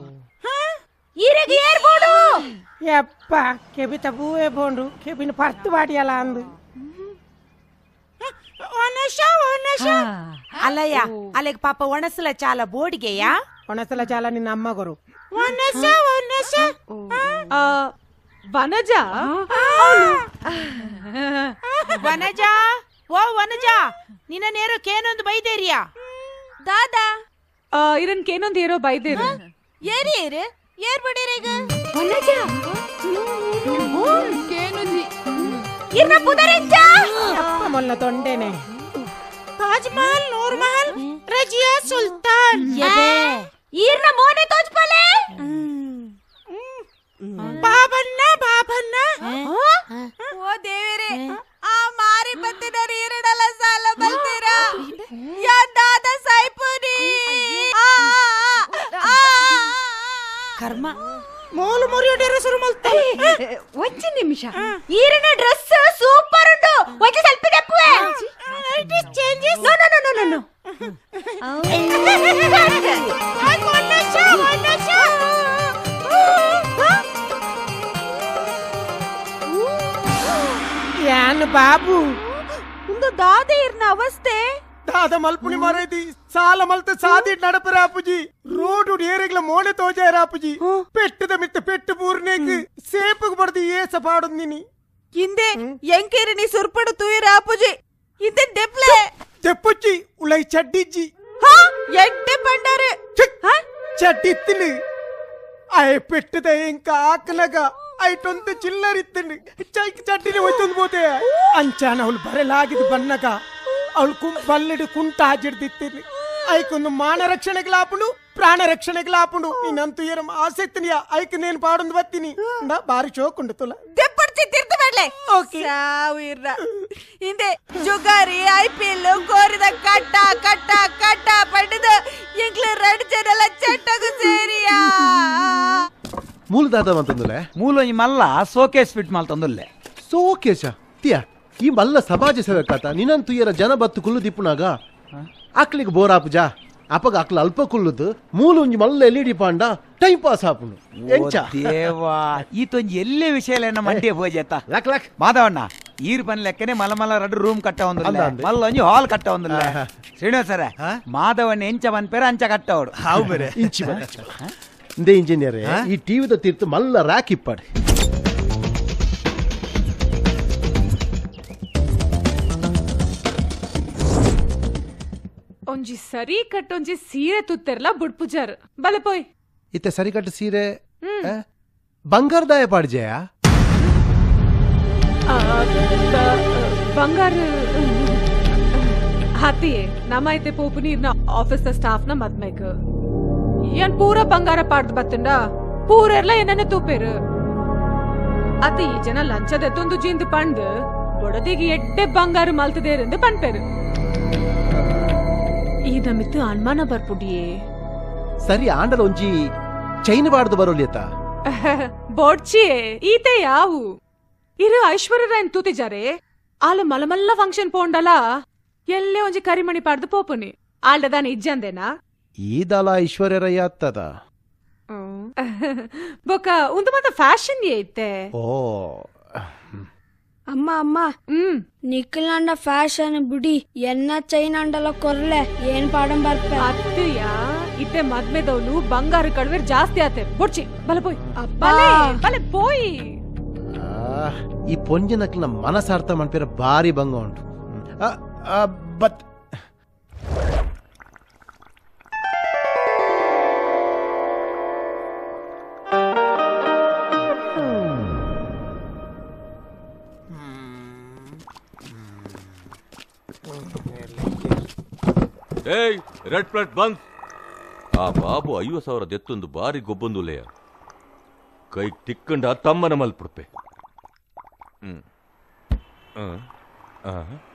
ಇರಿಗೆ ಏರ್ಬೋಡು ಯಪ್ಪ ಕೆಬಿ ತಬೂವೆ ಬೋಂಡು ಕೆಬಿನ ಪರ್ತು ಬಾಡಿಯಲ್ಲ ಅಂದು ಅಲ್ಲಯ್ಯ ಅಲ್ಲಿಗೆ ಪಾಪ ಒಣಸಲ ಚಾಲ ಬೋಡಿಗೆಯಾ ಒಣಸಲ ಚಾಲ ನಿನ್ನ ಅಮ್ಮಗರು ವನಜ ವನಜ ಓ ವನಜ ನಿನ್ನ ನೇರೋ ಕೇನೊಂದು ಬೈದೇರಿಯಾ ದಾದಾ ಇರನ್ ಕೇನೊಂದು ಏರೋ ಬೈದೇರು ಏರಿ ಏರು ಏರ್ ಬಡೀರಿಗ ವನಜ ಕೇನುಜಿ ಇರ್ನ ಪುದರಿಂಚ ಅಪ್ಪ ಮೊಲ್ಲ ತೊಂಡೆನೆ ತಾಜ್ ಮಹಲ್ ನೂರ್ ಮಹಲ್ ರಜಿಯಾ ಸುಲ್ತಾನ್ ಈರ್ನ ಮೋನೆ ತೋಜ್ಪಲೆ ಬಾಬಣ್ಣ ಬಾಬಣ್ಣ ಓ ದೇವರೇ ಆ ಮಾರಿ ಬತ್ತಿನ ಈರಡಲ ಸಾಲ ಬಲ್ತೀರಾ ಯಾ ದಾದಾ ಸಾಯ್ಪುರಿ ಕರ್ಮ ಮೋಲು ಮುರಿಯೋಡೇರ ಶುರು ಮಲ್ತಾರೆ ಒಂಜಿ ನಿಮಿಷ ಈರನ ಡ್ರೆಸ್ ಸೂಪರ್ ಉಂಟು ಒಂಜಿ ಸ್ವಲ್ಪ ದಪ್ಪುವೆ it is changes no no no no no ಯಾನ್ ಬಾಬು ಒಂದು ದಾದೆ ಇರ್ನ ಅವಸ್ಥೆ ದಾದ ಮಲ್ಪುಣಿ ಮರೈತಿ ಸಾಲ ಮಲ್ತ ಸಾದಿ ನಡಪರಾಪುಜಿ ರೋಡು ಏರಿಗ್ಲ ಮೋನೆ ತೋಜಾರಾಪುಜಿ ಪೆಟ್ಟದ ಮಿತ್ತ ಪೆಟ್ಟು ಪೂರ್ಣೇಕ್ ಸೇಪುಗ್ ಬಡ್ದು ಏಸ ಪಾಡುಂದಿನಿ ಹಿಂದೆ ಎಂಕೇರಿ ನೀ ಸುರ್ಪಡು ತೂಯಿರಾಪುಜಿ ಹಿಂದೆ ದೆಪ್ಲೆ ದೆಪ್ಪುಚ್ಚಿ ಉಳೈ ಚಡ್ಡಿಜ್ಜಿ ಹಾ ಎಡ್ಡೆ ಪಂಡಾರೆ ಚಡ್ಡಿತ್ತಿನಿ ಆಯ್ ಪೆಟ್ಟದ ಎಂಕ ಆಕಲಗ ಐಟೊಂತ ಚಿಲ್ಲರಿತ್ತಿನಿ ಚಡ್ಡಿನಿ ಹೋಯ್ತೊಂದು ಬೋತೆ ಅಂಚಾನ ಅವಳು ಬರಲಾಗಿದ್ದು ಬನ್ನಗ ಅವಳು ಕುಂ ಬಲ್ಲಿಡು ಕುಂಟ ಹಾಜಿಡ್ದಿತ್ತೀನಿ ಐಕೊಂದು ಮಾನ ರಕ್ಷಣೆಗ್ಲಾಪುನು ಪ್ರಾಣ ರಕ್ಷಣೆಗೆ ಆಪುಂಡು ನೀನಂತೂ ಏರ ಆಸಕ್ತಿನಿಯ ಐಕ್ ನೇನು ಪಾಡೊಂದು ಬತ್ತೀನಿ ನಾ ಬಾರಿ ಚೋಕುಂಡು ತುಲ ದೆಪ್ಪಡ್ಚಿ ತಿರ್ತು ಬೇಡ್ಲೆ ಸಾವಿರ ಹಿಂದೆ ಜುಗಾರಿ ಐಪಿಎಲ್ ಕೋರಿದ ಕಟ್ಟ ಕಟ್ಟ ಕಟ್ಟ ಪಡೆದು ಎಂಗ್ಲ ರೆಡ್ ಜನಲ ಚಟ್ಟಗು ಸೇರಿಯಾ ಮೂಲದಾದ ಅಂತಂದುಲೆ ಮೂಲ ಈ ಮಲ್ಲ ಸೋಕೇಸ್ ಫಿಟ್ ಮಾಲ್ತಂದುಲ್ಲೆ ಸೋಕೇಶ ತಿಯಾ ಈ ಮಲ್ಲ ಸಮಾಜ ಸೇವಕಾತ ನಿನ್ನಂತೂ ಏರ ಜನ ಬತ್ತು ಕುಲ್ಲು ದಿಪ್ಪುನಾಗ ಆಕ್ಲಿಗೆ ಬೋರ್ ಆಪುಜಾ ಅಪಗ ಅಕ್ಲ ಅಲ್ಪ ಕುಲ್ಲುದು ಮೂಲ ಒಂಜಿ ಮಲ್ಲ ಎಲ್ ಇ ಡಿ ಪಾಂಡ ಟೈಮ್ ಪಾಸ್ ಆಪುಂಡು ಎಂಚ ದೇವಾ ಈತೊಂಜಿ ಎಲ್ಲೇ ವಿಷಯ ನಮ್ಮ ಮಂಡ್ಯ ಪೂಜೆತ್ತ ಲಕ್ ಲಕ್ ಮಾಧವಣ್ಣ ಈರ್ ಪನ್ ಲೆಕ್ಕನೆ ಮಲ್ಲ ಮಲ್ಲ ರಡ್ಡು ರೂಮ್ ಕಟ್ಟ ಒಂದುಲ್ಲ ಮಲ್ಲ ಒಂಜಿ ಹಾಲ್ ಕಟ್ಟ ಒಂದುಲ್ಲ ಶ್ರೀನಿವಾಸ ಸರ ಮಾಧವಣ್ಣ ಎಂಚ ಪನ್ಪೇರ ಅಂಚ ಕಟ್ಟವಡು ಹಾವು ಬೇರೆ ಇಂಚಿ ಇಂದೇ ಇಂಜಿನಿಯರ್ ಈ ಟಿವಿದ ತೀರ್ತು ಮಲ್ಲ ರ್ಯಾಕ್ ಇಪ್ಪಾಡಿ ಒಂಜಿ ಸರಿ ಕಟ್ಟೊಂಜಿ ಸೀರೆ ತುತ್ತೆರ್ಲ ಬುಡ್ಪುಜಾರ್ ಬಲೆ ಪೋಯ್ ಇತ್ತೆ ಸರಿ ಕಟ್ಟು ಸೀರೆ ಬಂಗಾರದಾಯ ಪಾಡ್ಜಯ ಬಂಗಾರ ಹಾತಿಯೇ ನಮ್ಮ ಐತೆ ಪೋಪು ನೀರ್ನ ಆಫೀಸ್ ದ ಸ್ಟಾಫ್ ನ ಮದ್ಮೇಕ್ ಏನ್ ಪೂರ ಬಂಗಾರ ಪಾಡ್ದು ಬತ್ತಂಡ ಪೂರೆರ್ಲ ಏನನ್ನ ತೂಪೇರು ಅತ್ತ ಈ ಜನ ಲಂಚದೆತ್ತೊಂದು ಜೀಂದು ಪಂಡ್ ಬೊಡದಿಗೆ ಎಡ್ಡೆ ಬಂಗಾರ ಮಲ್ತದೇರೆಂದು ಪನ್ಪೇರು ಈ ನಮಿತ್ತು ಅನುಮಾನ ಬರ್ಪುಡಿಯೇ ಸರಿ ಆಂಡಲ ಒಂಜಿ ಚೈನ್ ಬಾಡ್ದು ಬರೋಲಿಯತ್ತ ಬೋಡ್ಚಿಯೇ ಈತೆ ಯಾವು ಇರು ಐಶ್ವರ್ಯ ರಾಯನ್ ತೂತಿಜಾರೆ ಆಲ ಮಲಮಲ್ಲ ಫಂಕ್ಷನ್ ಪೋಂಡಲ ಎಲ್ಲೇ ಒಂಜಿ ಕರಿಮಣಿ ಪಾಡ್ದು ಪೋಪುನಿ ಆಲ್ಡದಾನ ಇಜ್ಜಂದೇನಾ ಈದಲ ಐಶ್ವರ್ಯ ರೈ ಆತ್ತದ ಬೊಕ ಒಂದು ಮಾತ ಫ್ಯಾಷನ್ ಐತೆ ಓ ಅಮ್ಮ ಅಮ್ಮ ನಿಖಿಲ್ ಫ್ಯಾಷನ್ ಬಿಡಿ ಎನ್ನ ಚೈನ್ ಅಂಡಲ ಕೊರ್ಲೆ ಏನ್ ಪಾಡಂ ಬರ್ಪೆ ಅತ್ತಯ್ಯ ಇತ್ತೆ ಮದ್ಮೆದವಳು ಬಂಗಾರ ಕಡವೆ ಜಾಸ್ತಿ ಆತೆ ಬೊಡ್ಚಿ ಬಲೆ ಪೋಯ್ ಬಲೆ ಬಲೆ ಪೋಯ್ ಈ ಪೊಂಜನಕ್ಲ ಮನಸಾರ್ಥ ಮನ್ಪಿರ ಬಾರಿ ಭಂಗ ಉಂಟು ಬತ್ ಏಯ್ ರೆಡ್ ಪ್ಲೇಟ್ ಬಂದ್ ಆ ಬಾಬು 50,000 ದೆತ್ತೊಂದು ಬಾರಿ ಗೊಬ್ಬೊಂದುಲೆಯ ಕೈ ತಿಕ್ಕಂಡ ತಮ್ಮನ ಮಲ್ಪುಡ್ಪೆ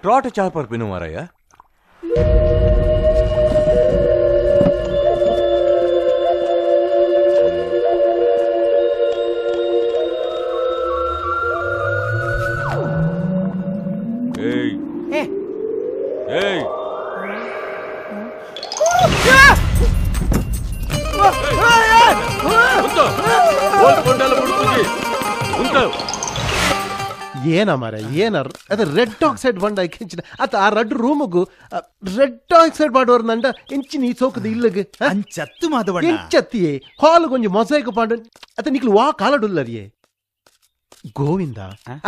ಟ್ರಾಟ ಚಾಪರ್ ಪಿನು ಮಾರಾಯ ಏಯ್ ಏಯ್ ಏನ ಮಾರ ಏನ ಅದು ರೆಡ್ ಆಕ್ಸೈಡ್ ಬಂಡ ಎಂಚಿನ ಅತ್ತ ಆ ರೆಡ್ ರೂಮಗು ರೆಡ್ ಆಕ್ಸೈಡ್ ಮಾಡೋರ್ ನಂಡ ಎಂಚಿನ ಈ ಸೋಕದ ಇಲ್ಲಗ ಅಂಚತ್ತು ಮಾಧವಣ್ಣ ಎಂಚತ್ತಿಯೇ ಹಾಲ್ ಗೊಂಜಿ ಮೊಸೈಕ್ ಪಾಂಡ ಅತ್ತ ನಿಕ್ಲು ವಾ ಕಾಲಡುಲ್ಲರಿಯೇ ಗೋವಿಂದ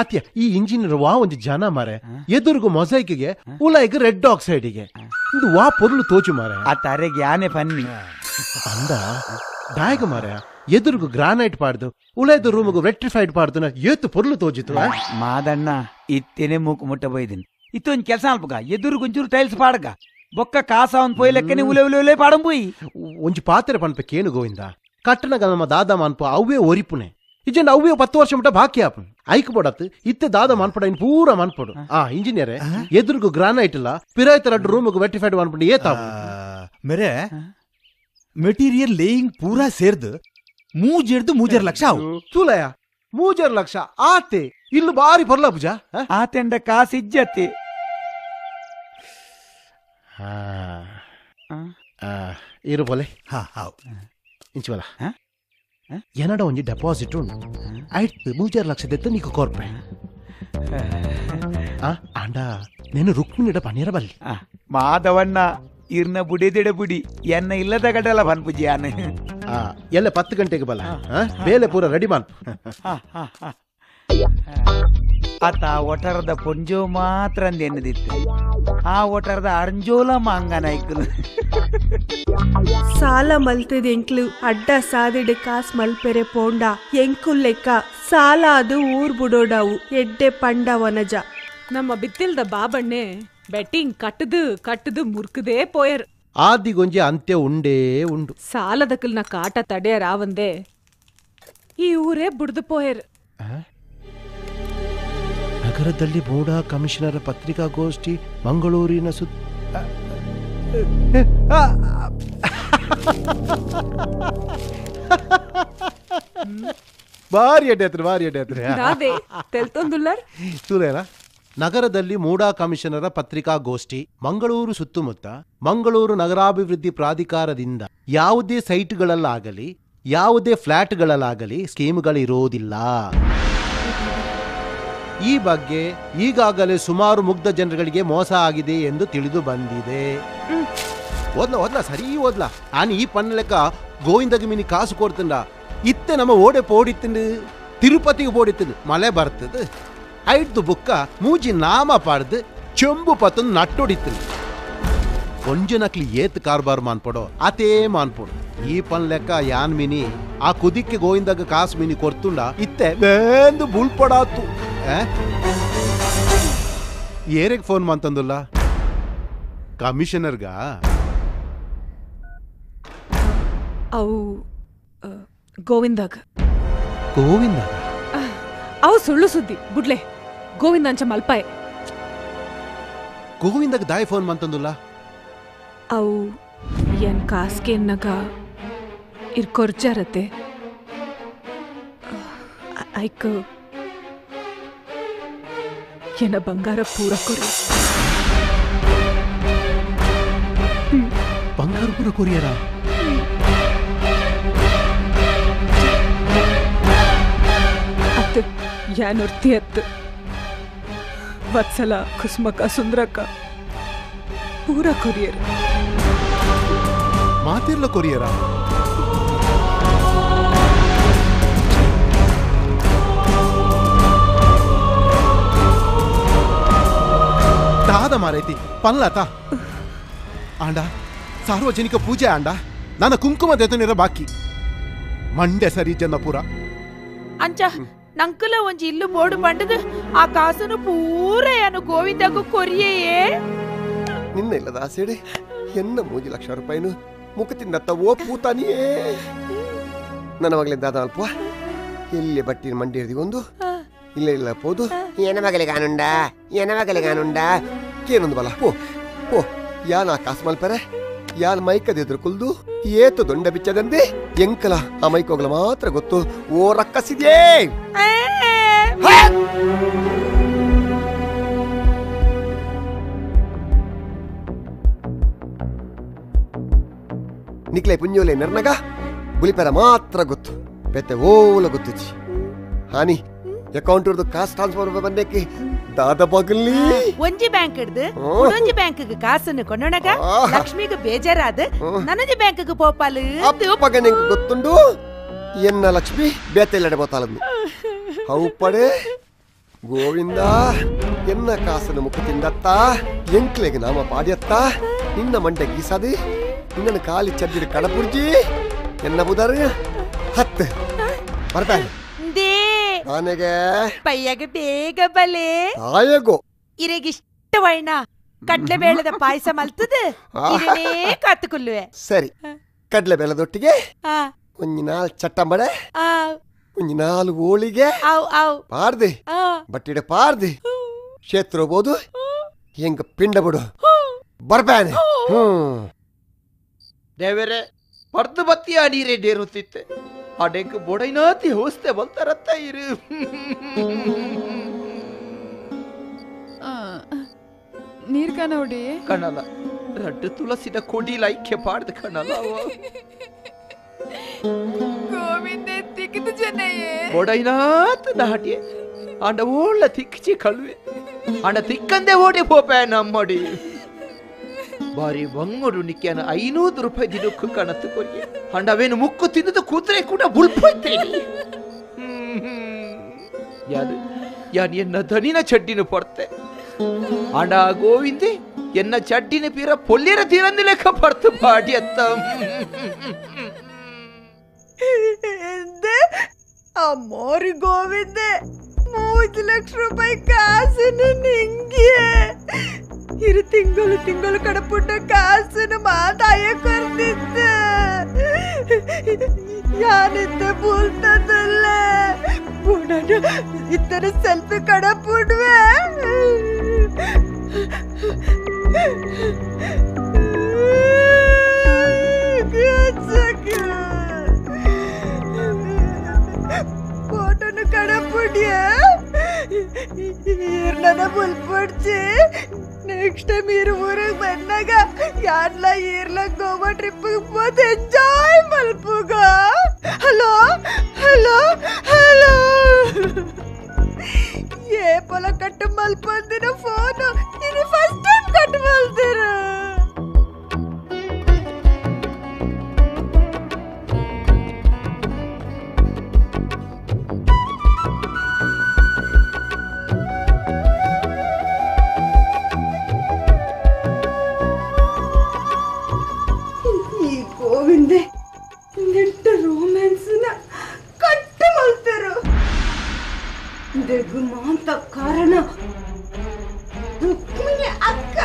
ಅತ್ಯ ಈ ಇಂಜಿನಿಯರ್ ವಾ ಒಂಜಿ ಜನ ಮಾರೆ ಎದುರುಗು ಮೊಸೈಕ್ಗೆ ಉಲಾಯಿಗೆ ರೆಡ್ ಆಕ್ಸೈಡ್ಗೆ ಇದು ವಾ ಪೊರ್ಲು ತೋಚು ಮಾರೆ ಆ ತರೆಗೆ ಯಾನೆ ಫನ್ನಿ ಅಂದ ದಾಯಕ ಮಾರೆ ಎದುರುಗು ಗ್ರಾನೈಟ್ ಪಾಡ್ದು ಉಲಾಯ್ದ ರೂಮ್ಗು ರೆಟ್ರಿಫೈಡ್ ಪಾಡ್ದು ಏತು ಪೊರ್ಲು ತೋಜಿತು ಮಾದಣ್ಣ ಇತ್ತೇನೆ ಮೂಕು ಮುಟ್ಟ ಬೈದಿನಿ ಇತ್ತೊಂದು ಕೆಲಸ ಅಲ್ಪಗ ಎದುರು ಒಂಚೂರು ಟೈಲ್ಸ್ ಪಾಡಗ ಬೊಕ್ಕ ಕಾಸ ಒಂದ್ ಪೋಯ್ ಲೆಕ್ಕನೆ ಉಲೆ ಉಲೆ ಉಲೆ ಪಾಡಂ ಪೋಯಿ ಒಂಜಿ ಪಾತ್ರೆ ಪನ್ಪೆ ಕೇನು ಗೋವಿಂದ ಕಟ್ಟಣಗ ನಮ್ಮ ದಾದ ಮಾನ್ಪ ಅವೇ ಒರಿಪುನೆ ಇಜನ್ ಅವ್ವೇ 10 ವರ್ಷ ಮುಟ್ಟ ಬಾಕಿ ಆಪು ಐಕ್ ಬೋಡತ್ತು ಇತ್ತೆ ದಾದ ಮಾನ್ಪಡ ಇನ್ ಪೂರ ಮಾನ್ಪಡು ಆ ಇಂಜಿನಿಯರ್ ಎದುರುಗು ಗ್ರಾನೈಟ್ ಇಲ್ಲ ಪಿರಾಯ್ತ ರಡ್ಡು ರೂಮ್ಗು ವೆಟ್ರಿಫೈಡ್ ಮಾನ್ಪಡು ಏತಾವು ಮೇರೆ ಮೆಟೀರಿಯಲ್ ಲೇಯಿಂಗ್ ಪೂರಾ ಸೇರ್ದು ಮೂಜೆರ್ದು 3.5 ಲಕ್ಷ ಆವು ತುಲಯ 3.5 ಲಕ್ಷ ಆತೆ ಇಲ್ಲು ಬಾರಿ ಪರ್ಲ ಪೂಜಾ ಆತೆಂಡ ಕಾಸು ಇಜ್ಜತಿ ಇರು ಬೋಲೆ ಹಾ ಹಾವು ಇಂಚಿವಲ ಎನ್ನಡ ಒಂಜಿ ಡೆಪಾಸಿಟ್ ಉಂಡು ಆಯ್ತು 3.5 ಲಕ್ಷದೆತ್ತು ನೀಕು ಕೊರ್ಪೆ ಆಂಡ నేను ರುಕ್ಮಿಣಿಡ ಪನೀರ ಬಲ್ಲಿ ಮಾಧವಣ್ಣ ಇರ್ನ ಬುಡಿದಿಡ ಬುಡಿ ಎನ್ನ ಇಲ್ಲದ ಗಡಲ ಪನ್ಪುಜಿ ಆನೆ ಎಲ್ಲ 10 ಗಂಟೆಗೆ ಬಲ್ಲ ಬೇಲೆ ಪೂರ ರೆಡಿ ಮಾಲ್ಪು ಆತ ಒಟರದ ಪೊಂಜೋ ಮಾತ್ರ ಅಂದ ಎನ್ನದಿತ್ತು ಆ ಒಟರದ ಅರ್ಂಜೋಲ ಮಾಂಗನಾಯ್ಕಲು ಸಾಲ ಮಲ್ತದ ಎಂಕ್ಲು ಅಡ್ಡ ಸಾದಿಡ್ ಕಾಸ್ ಮಲ್ಪೆರೆ ಪೋಂಡ ಎಂಕುಲ್ ಲೆಕ್ಕ ಸಾಲ ಅದು ಊರ್ ಬುಡೋಡವು ಎಡ್ಡೆ ಪಂಡ ವನಜ ನಮ್ಮ ಬಿತ್ತಿಲ್ದ ಬಾಬಣ್ಣೆ ಬೆಟ್ಟಿಂಗ್ ಕಟ್ಟದು ಕಟ್ಟದು ಮುರ್ಕದೇ ಪೋಯರ್. ಆದಿಗೊಂಜಿ ಅಂತ್ಯ ಉಂಡೇ ಉಂಡು. ಸಾಲದಕಲ್ನ ಕಾಟ ತಡೆಯರಾವಂದೆ ಈ ಊರೇ ಬುಡ್ದು ಪೋಯರ್. ನಗರದಲ್ಲಿ ಬೋಡಾ ಕಮಿಷನರ್ ಪತ್ರಿಕಾಗೋಷ್ಠಿ ಮಂಗಳೂರಿನ ಸುತ್ತ ಭಾರಿ ಅಡ್ಡೆ ಹತ್ರ, ಭಾರಿ ಅಡ್ಡೆ ಹತ್ರ. ತೂರೇನಾ? ನಗರದಲ್ಲಿ ಮೂಡಾ ಕಮಿಷನರ ಪತ್ರಿಕಾಗೋಷ್ಠಿ ಮಂಗಳೂರು ಸುತ್ತಮುತ್ತ ಮಂಗಳೂರು ನಗರಾಭಿವೃದ್ಧಿ ಪ್ರಾಧಿಕಾರದಿಂದ ಯಾವುದೇ ಸೈಟ್ಗಳಲ್ಲಾಗಲಿ ಯಾವುದೇ ಫ್ಲ್ಯಾಟ್ಗಳಲ್ಲಾಗಲಿ ಸ್ಕೀಮ್ಗಳಿರೋದಿಲ್ಲ. ಈ ಬಗ್ಗೆ ಈಗಾಗಲೇ ಸುಮಾರು ಮುಗ್ಧ ಜನಗಳಿಗೆ ಮೋಸ ಆಗಿದೆ ಎಂದು ತಿಳಿದು ಬಂದಿದೆ. ಓದ್ಲಾ ಓದ್ಲಾ ಸರಿ ಓದ್ಲಾ. ಆನ್ ಈ ಪನ್ನ ಲೆಕ್ಕ ಗೋವಿಂದಗೆ ಮಿನಿ ಕಾಸು ಕೊಡ್ತಂಡ ಇತ್ತೆ ನಮ್ಮ ಓಡೆ ಪೋಡಿತ್ತಂಡು ತಿರುಪತಿಗೆ ಪೋಡಿತ್ತಂಡು ಮಳೆ ಬರ್ತದೆ ಐದು ಬುಕ್ಕ ಮೂಜಿ ನಾಮ ಪಾಡ್ದು ಚೆಂಬು ಪತ್ತೊಂದು ನಟ್ಟೊಡಿತ್ತಂಡು ಕೊಂಜನಕ್ಲಿ ಏತ್ ಕಾರ್ಬಾರ್ ಮಾನ್ಪಡೋ ಅತೇ ಮಾನ್ಪಡು. ಈ ಪನ್ ಲೆಕ್ಕ ಯಾನ್ ಮಿನಿ ಆ ಕುದಿಕ್ಕೆ ಗೋವಿಂದಾಗ ಕಾಸು ಮಿನಿ ಕೊಡ್ತುಂಡ ಇತ್ತೆ ಬೇಂದು ಬುಳ್ಪಡಾತು. ಏರೆಗ್ ಫೋನ್ ಮಂತಂದುಲ್ಲ ಕಮಿಷನರ್ಗ? ಅವು ಗೋವಿಂದಾಗ. ಗೋವಿಂದ ಅವು ಸುಳ್ಳು ಸುದ್ದಿ ಬುಡ್ಲೆ. ಗೋವಿಂದ ಅಂಚ ಮಲ್ಪಾಯ್. ಗೋವಿಂದಾಗ ದಾಯ್ ಫೋನ್ ಮಂತಂದುಲ್ಲ? ಅವು ಎನ್ ಕಾಸ್ಗೆ ನಗ ಇರ್ ಕೊರ್ಜಾರತೆ ಐಕ್ ಎನ್ನ ಬಂಗಾರ ಪೂರ ಕೊರಿ. ಬಂಗಾರ ಪೂರ ಕೊರಿಯರ? ಅತ್ತು ಯಾನೊರ್ತಿ ಅತ್ತು ವತ್ಸಲ ಕುಸುಮಕ ಸುಂದರಕ ಪೂರ ಕೊರಿಯರ್. ಮಾತಿರ್ಲ ಕೊರಿಯರ? ತಾದ ಮಾರೈತಿ ಪನ್ಲಾತ ಆಂಡ ಸಾರ್ವಜನಿಕ ಪೂಜೆ ಆಂಡ ನನ್ನ ಕುಂಕುಮ ದೇತನಿರ ಬಾಕಿ ಮಂಡ್ಯ ಸರಿ ಜನಪುರ ಅಂಚ ನಂಕುಲ ಒಂಜಿ ಇಲ್ಲು ಬೋರ್ಡು ಬಂಡದು ಆ ಕಾಸನು ಪೂರ ಯಾನು ಗೋವಿಂದಗೂ ಕೊರಿಯೇ. ನಿನ್ನ ಇಲ್ಲದ ಆಸೆಡೆ ಎನ್ನ 3 ಲಕ್ಷ ರೂಪಾಯಿನು ಮುಖ ತಿನ್ನತ್ತ ಓ ಪೂತಾನಿಯೇ. ನನ್ನ ಮಗಳಿಂದ ದಾದ ಅಲ್ಪ ಎಲ್ಲಿ ಬಟ್ಟಿ ಮಂಡಿ ಹಿಡಿದಿಗೊಂದು ಇಲ್ಲ ಇಲ್ಲ ಪೋದು ಏನ ಮಗಳಿಗಾನುಂಡ ಏನ ಮಗಳಿಗಾನುಂಡ ಏನೊಂದು ಬಲ ಪೋ ಪೋ ಯಾನ್ ಆ ಕಾಸು ಮಲ್ಪರೆ ಯಾನ್ ಮೈಕದಿದ್ರು ಕುಲ್ದು ಏತು ದೊಂಡ ಬಿಚ್ಚದಂದೆ ಎಂಕಲ ಆ ಮೈಕೋಗ್ಲ ಮಾತ್ರ ಗೊತ್ತು. ಓ ರಕ್ಕಸಿದ್ಯೇ. ನಿಕ್ಲೆ ಪುಂಜೋಲೆ ನಿರ್ನಗ ಬುಲಿಪೆರ ಮಾತ್ರ ಗೊತ್ತು ಪೆತ್ತೆ ಓಲ ಗೊತ್ತುಚಿ ಹಾನಿ ಅಕೌಂಟ್ ಕಾಸು ಟ್ರಾನ್ಸ್ಫರ್ ಬಂದೇಕಿ ದಾದ ಬಗಲಿ ಒಂಜಿ ಬ್ಯಾಂಕ್ ಹಿಡ್ದು ಒಂಜಿ ಬ್ಯಾಂಕ್ ಕಾಸನ್ನು ಕೊಂಡೊಣಗ ಲಕ್ಷ್ಮಿಗೆ ಬೇಜಾರಾದ ನನಜಿ ಬ್ಯಾಂಕ್ ಪೋಪಾಲು ಅಪ್ಪಗ ಗೊತ್ತುಂಡು ಎನ್ನ ಲಕ್ಷ್ಮಿ ಬೇತೆಲ್ಲಡೆ ಬೋತಾಲನ್ನು how ಪಡೆ ಗೋವಿಂದ ಎನ್ನ ಕಾಸನ್ನು ಮುಖ ತಿಂದತ್ತ ಎಂಕ್ಲೆಗೆ ನಾಮ ಪಾಡ್ಯತ್ತ ನಿನ್ನ ಮಂಡೆ ಗೀಸಾದಿ ನಿನ್ನನ್ನು ಕಾಲಿ ಚದ್ದಿರು ಕಡಪುರ್ಜಿ ಎನ್ನ ಬುದಾರು ಹತ್ತು ಬರ್ತಾನೆ ನನಗೆ ಪಯ್ಯಾಗ ಬೇಗ ಬಲೆ ಆಯಗೋ ಇರೆಗಿಷ್ಟವೈಣ ಕಡ್ಲೆ ಬೇಳೆದ ಪಾಯಸ ಮಲ್ತದ ಇರನೇ ಕಾತುಕೊಲ್ಲುವೆ. ಸರಿ ಕಡ್ಲೆ ಬೇಳೆದೊಟ್ಟಿಗೆ ಒಂಜಿ 4 ಚಟ್ಟಂಬಡೆ ಒಂಜಿ 4 ಹೋಳಿಗೆ ಪಾರ್ದಿ ಬಟ್ಟಿಡೆ ಪಾರ್ದಿ ಕ್ಷೇತ್ರ ಹೋಗ್ಬೋದು ಹೆಂಗ ಪಿಂಡ ಬಿಡು ಬರ್ಬಾನೆ. ದೇವರೇ ಪರ್ದು ಬತ್ತಿಯ ನೀರೇ ಡೇರುತ್ತಿತ್ತೆ ಅಡೆಂಕ್ ಬೊಡೈನಾತಿ ಹೋಸ್ತೆ ಬಲ್ತಾರತ್ತ ಇರು. ನೀರ್ ಕನೋಡಿ ಕಣಲ ರಡ್ಡು ತುಳಸಿದ ಕೊಡಿ ಲೈಕ್ಯ ಪಾಡ್ದು ಕಣಲ ಗೋವಿಂದ ತಿಕ್ಕಿದ ಜನಯೇ ಬೊಡೈನಾತ ನಾಟಿಯೆ ಆಂಡ ಓಳ್ಳ ತಿಕ್ಚಿ ಕಳುವೆ ಆಂಡ ತಿಕ್ಕಂದೆ ಓಡಿ ಪೋಪೆ ನಮ್ಮಡಿ ಬಾರಿ ಬಂಗಡು ನಿಕ್ಯಾನ 500 ರೂಪಾಯಿ ದಿನಕ್ಕೂ ಕಣತ್ತು ಕೊರಿಯೆ ಅಂಡ ಅವೇನು ಮುಕ್ಕು ತಿಂದದ್ದು ಕೂತ್ರೆ ಕೂಡ ಬುಲ್ಪೋಯ್ತೇನೆ. ಯಾರು ಯಾನ್ ಎನ್ನ ದನಿನ ಚಡ್ಡಿನ ಪಡ್ತೆ ಅಂಡ ಗೋವಿಂದೆ ಎನ್ನ ಚಡ್ಡಿನ ಪೀರ ಪೊಲ್ಲಿರ ತೀರಂದು ಲೆಕ್ಕ ಪಡ್ತು ಪಾಡಿ ಅತ್ತ. ಅಮ್ಮೋರಿ ಗೋವಿಂದೆ 3 ಲಕ್ಷ ರೂಪಾಯಿ ಕಾಸನ್ನು ನಿಂಗೆ ಇರು ತಿಂಗಳು ತಿಂಗಳು ಕಡಪುಟ್ಟ ಕಾಸನ್ನು ಮಾತಾಯ ಕೊರ್ತಿದ್ದ ಯಾನಿದ್ದ ಬೋಲ್ತದಲ್ಲ ಪುಣನ ಇತ್ತನ ಸ್ವಲ್ಪ ಕಡಪುಡುವೆ ಫೋಟೋನು ಕಡಪುಡಿಯ ಈರ್ನ ಬುಲ್ಪಡ್ಚಿ ನೆಕ್ಸ್ಟ್ ಟೈಮ್ ಈರು ಊರಿಗೆ ಬಂದಾಗ ಯಾರ್ಲ ಈರ್ಲ ಗೋವಾ ಟ್ರಿಪ್ ಹೋದ್ ಎಂಜಾಯ್ ಮಲ್ಪುಗ. Hello hello hello ಏ ಪೊಲ ಕಟ್ಟು ಮಲ್ಪಂದಿನ ಫೋನು ಇದು first time cut ಮಲ್ದಿರ. ಗೋವಿಂದೆ ನೆಟ್ಟ ರೋಮ್ಯಾನ್ಸ್ನ ಕಟ್ಟು ಮಲ್ತರು. ಇದೆಗೂ ಮಾಂತ ಕಾರಣ ರುಕ್ಮಿಣಿ ಅಕ್ಕ.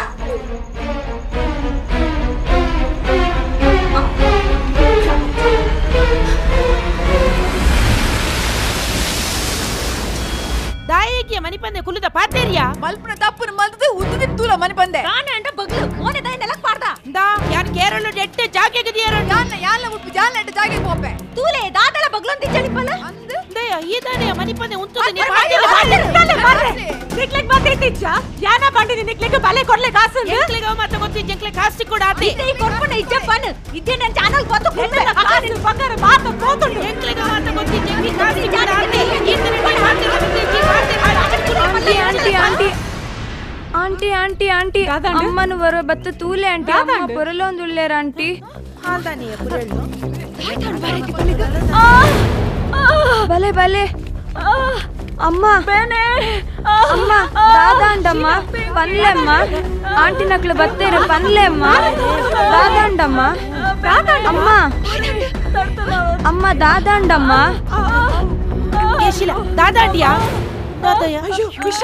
ದಾಯಕಿಯ ಮನಿಪಂದೆ ಕುಲ್ಲುದ ಪಾತೇರಿಯಾ ಮಲ್ಪನ ತಪ್ಪುನ ಮಲ್ತದೆ ಉದ್ದುದಿನ ತೂಲ ಮನಿಪಂದೆ ತಾನೆ ಅಂಡ ಬಗ್ಲು ಮೋನೆ ದಾಯ ನೆಲಕ್ ಪಾಡ್ದ ದಾ ಯಾನ್ ಕೇರಳ ಎಟ್ಟೆ ಜಾಗೆಗೆ ದಿಯರ ಯಾನ್ನ ಯಾನ್ಲ ಉಪ್ಪು ಜಾನ್ಲ ಎಟ್ಟೆ ಜಾಗೆಗೆ ಪೋಪೆ ತೂಲೆ ದಾದಲ ಬಗ್ಲೊಂದು ಚಳಿಪಲ ಅಂದು ದಯ ಈ ದಾನೆ ಮನಿಪಂದೆ ಉಂತುದ ನೀ ಪಾತೇರಿ ಪಾತೇರಿ ನಿಕ್ಲೆಗ್ ಮಾತೇತಿಚ್ಚ ಯಾನ ಬಂಡಿನಿ ನಿಕ್ಲೆಗ್ ಬಲೆ ಕೊರ್ಲೆ ಕಾಸು ಎಂಕ್ಲೆಗ್ ಅವ ಮಾತ ಗೊತ್ತಿ ಜಂಕ್ಲೆ ಕಾಸು ಕೂಡ ಆತಿ ಇತ್ತೆ ಈ ಕೊರ್ಪುನ ಇಜ್ಜಪ್ಪನ ಇತ್ತೆ ನನ್ ಚಾನಲ್ ಗೊತ್ತು ಕುಂಬೆ ಕಾಸು ಬಂಗಾರ ಮಾತ ಪೋತುಂಡು ಎಂಕ್ಲೆಗ್ ಅವ ಮಾತ ಗೊತ್ತಿ ಜಂಕ್ಲೆ ಕಾಸು ಕೂಡ ಆತಿ ಈತನೆ ಮಾತೇತಿ aunty aunty aunty aunty aunty ಅಮ್ಮನು ಬರೋ ಬತ್ತ ತೂಲೆ ಆಂಟಿ ಅಮ್ಮ ಪೊರಲೊಂದು ಉಳ್ಳೇರ ಆಂಟಿ ಬಲೆ ಬಲೆ ಅಮ್ಮ ಅಮ್ಮ ದಾದಾಂಡಮ್ಮ ಪನ್ಲೆಮ್ಮ ಆಂಟಿ ನಕ್ಳು ಬತ್ತೇರ ಪನ್ಲೆಮ್ಮ ದಾದಾಂಡಮ್ಮ ಅಮ್ಮ ಅಮ್ಮ ದಾದಾಂಡಮ್ಮ ದಾದಾಂಡಿಯಾ ಅಯ್ಯೋ ವಿಷ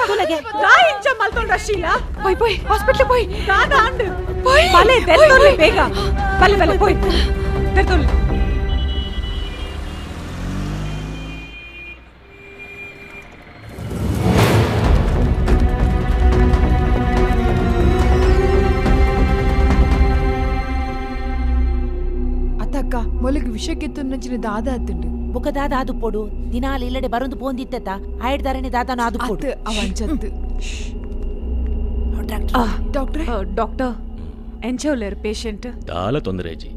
ದಾಯಿಂಚ ಮಲ್ತೊಂಡ ಶೀಲಾ ಪೋಯ್ ಪೋಯ್ ಹಾಸ್ಪಿಟಲ್ ಪೋಯ್ ದಾದಾಂಡ್ ಪೋಯ್ ಬಲೆ ದೆರ್ತೊಲ್ಲೆ ಬೇಗ ಬಲೆ ಬಲೆ ಪೋಯ್ ದೆರ್ತೊಲ್ಲೆ. ಅತ್ತಕ್ಕ ಮೊಲಗ್ ವಿಷಕ್ಕೆತ್ತು ನಂಚಿನ ದಾದ ಆತುಂಡು ಬುಕ ದಾದ ಆದು ಪೋಡು ದಿನಾಲ ಇಲ್ಲಡೆ ಬರೊಂದು ಪೋಂದಿತ್ತ ಆಯ್ಡ್ದಾರನೆ ದಾದನ ಆದು ಪೋಡು ಅವಂಚತ್ತು. ಡಾಕ್ಟರ್ ಡಾಕ್ಟರ್ ಎಂಚೋಲೇರ್ ಪೇಷಂಟ್ ದಾಲ ತೊಂದರೆ ಅಜ್ಜಿ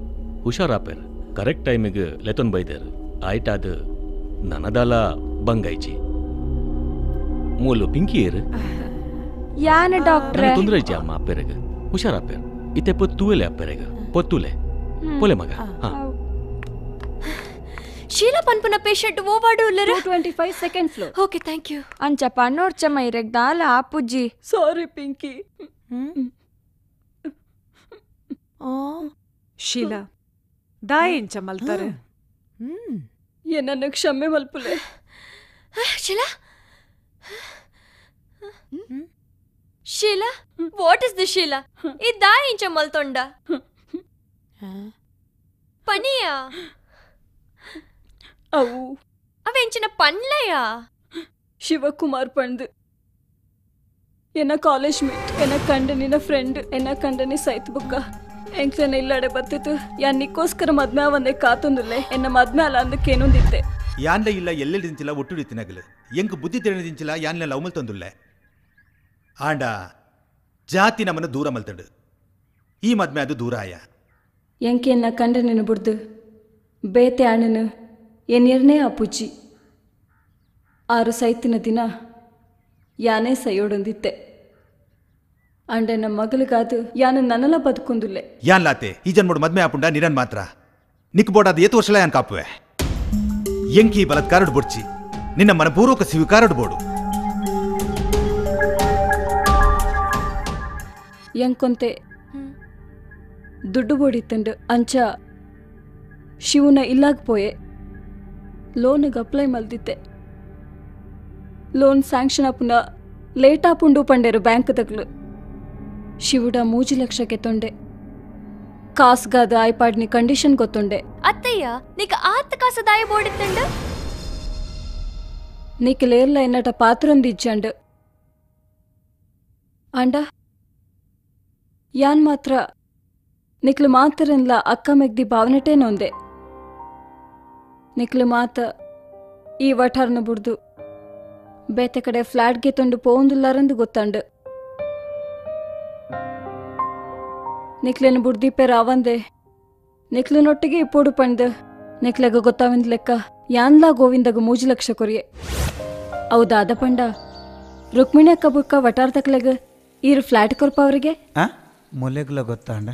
ಹುಷಾರಾಪೇರ್ ಕರೆಕ್ಟ್ ಟೈಮಿಗೆ ಲೆತೊನ್ ಬೈದೇರ್ ಆಯ್ಟಾದ ನನದಾಲ ಬಂಗೈಜಿ ಮೂಲು ಪಿಂಕಿಯೇರ್ ಯಾನ ಡಾಕ್ಟರ್ ತೊಂದರೆ ಅಜ್ಜಿ ಅಮ್ಮ ಅಪ್ಪೆರೆಗ ಹುಷಾರಾಪೇರ್ ಇತ್ತೆ ಪೊತ್ತುವೆಲೆ ಅಪ್ಪೆರೆಗ ಪೊತ್ತುಲೆ ಪೊಲೆ ಮಗ. ಹಾ ಶೀಲಾ ಪನ್ಪುನ patient ಓವಾಡು ಉಲ್ಲರು 225 second floor. Okay thank you. ಅಂಚ ಪನ್ನೋರ್ಚಮ್ಮ ಇರೆಗ್ ದಾಲ ಆಪುಜ್ಜಿ. ಸಾರಿ ಪಿಂಕಿ. ಶೀಲಾ ದಾಯಿಂಚ ಮಲ್ತಾರೆ ಏನನ್ನ ಕ್ಷಮೆ ಮಲ್ಪುಲೆ. Sheela Sheela what is this Sheela ಈ ದಾಯಿಂಚ ಮಲ್ತೊಂಡ ಪನಿಯಾ ಅವು ಅವೆಂಚಿನ ಪನ್ಲಯ ಶಿವಕುಮಾರ್ ಪಂಡ್ ಎನ್ನ ಕಾಲೇಜ್ ಮೇಟ್ ಎನ್ನ ಕಂಡನಿನ ಫ್ರೆಂಡ್ ಎನ್ನ ಕಂಡನಿ ಸೈತ್ ಬುಕ್ಕ ಎಂಕ್ಲನ ಇಲ್ಲಡೆ ಬತ್ತಿತ್ತು ಯಾನ್ ನಿಕ್ಕೋಸ್ಕರ ಮದ್ಮೆ ಒಂದೇ ಕಾತೊಂದುಲ್ಲೆ ಎನ್ನ ಮದ್ಮೆ ಅಲ್ಲ ಅಂದಕ್ಕೇನೊಂದಿತ್ತೆ ಯಾನ್ಲ ಇಲ್ಲ ಎಲ್ಲೆಡಿಂಚಿಲ್ಲ ಒಟ್ಟುಡಿತ್ತಿನಗಲು ಎಂಕ್ ಬುದ್ಧಿ ತಿಳಿದಿಂಚಿಲ್ಲ ಯಾನ್ಲ ಲವ್ ಮಲ್ತೊಂದುಲ್ಲೆ ಆಂಡ ಜಾತಿ ನಮ್ಮನ್ನು ದೂರ ಮಲ್ತಂಡು ಈ ಮದ್ಮೆ ಅದು ದೂರಾಯ ಎಂಕೆ ಎನ್ನ ಕಂಡನಿನ ಬುಡ್ದು ಬೇತೆ ಅಣ್ಣನು ಎನ್ನೆರ್ನೇ ಅಪ್ಪುಜ್ಜಿ ಆರು ಸೈತಿನ ದಿನ ಯಾನೇ ಸೈಯೋಡೊಂದಿತ್ತೆ ಅಂಡೆನ ಮಗಲಿಗಾದು ಯಾನು ನನ್ನಲ ಬದುಕೊಂದುಲ್ಲೆ ಯಾನ್ ಲಾತೆ ಈ ಜನ್ಮೋಡು ಮದ್ಮೆ ಆಪುಂಡ ನಿರನ್ ಮಾತ್ರ ನಿಕ್ ಬೋಡಾದ ಏತು ವರ್ಷಲ ಯಾನ್ ಕಾಪುವೆ ಎಂಕಿ ಬಲತ್ಕಾರಡು ಬೊಡ್ಚಿ ನಿನ್ನ ಮನಪೂರ್ವಕ ಸ್ವೀಕಾರಡು ಬೋಡು ಎಂಕೊಂತೆ ದುಡ್ಡು ಬೋಡಿತ್ತಂಡು ಅಂಚ ಶಿವನ ಇಲ್ಲಾಗ ಪೋಯೆ ಲೋನ್ಗೆ ಅಪ್ಲೈ ಮಲ್ದಿತ್ತೆ ಲೋನ್ ಸ್ಯಾಂಕ್ಷನ್ ಆಪುನ ಲೇಟ್ ಆಪುಂಡು ಪಂಡೇರು ಬ್ಯಾಂಕ್ ತಗ್ಲು ಶಿವುಡ 3 ಲಕ್ಷಕ್ಕೆ ತೊಂಡೆ ಕಾಸ್ಗಾದ ಐಪಾಡ್ನಿ ಕಂಡೀಷನ್ ಗೊತ್ತುಂಡೆ. ಅತ್ತಯ್ಯ ನಿಕ್ ಆತ ಕಾಸದಾಯ ಬೋಡಿತ್ತಂಡ ನಿಕ್ ಲೇರ್ಲ ಎನ್ನಟ ಪಾತ್ರೊಂದಿಜ್ಜಂಡ್ ಅಂಡ ಯಾನ್ ಮಾತ್ರ ನಿಕ್ಲು ಮಾತರನ್ಲ ಅಕ್ಕ ಮೆಗ್ದಿ ಭಾವನೆಟೇನೊಂದೆ. ನಿಕ್ಲು ಮಾತ ಈ ವಠಾರ್ನ ಬುಡ್ದು ಬೇತೆ ಕಡೆ ಫ್ಲಾಟ್ಗೆ ತೊಂಡು ಪೋಂದುಲ್ಲಾರಂದು ಗೊತ್ತಂಡು. ನಿಕ್ಲೇನು ಬುಡ್ದೀಪೆ ರಾವಂದೆ ನಿಕ್ಲು ನೊಟ್ಟಿಗೆ ಇಪ್ಪೋಡು ಪಂಡು ನಿಕ್ಲೆಗ ಗೊತ್ತಾವಿಂದ ಲೆಕ್ಕ ಯಾನ್ಲಾ ಗೋವಿಂದಗ 3 ಲಕ್ಷ ಕೊರಿಯೆ. ಹೌದಾದ ಪಂಡ ರುಕ್ಮಿಣಿ ಅಕ್ಕ ಬುಕ್ಕ ವಟಾರ್ ತಕ್ಲೆಗ ಈರು ಫ್ಲಾಟ್ ಕೊರ್ಪ ಅವರಿಗೆ ಮೊಲೆಗ್ಲ ಗೊತ್ತಾಂಡ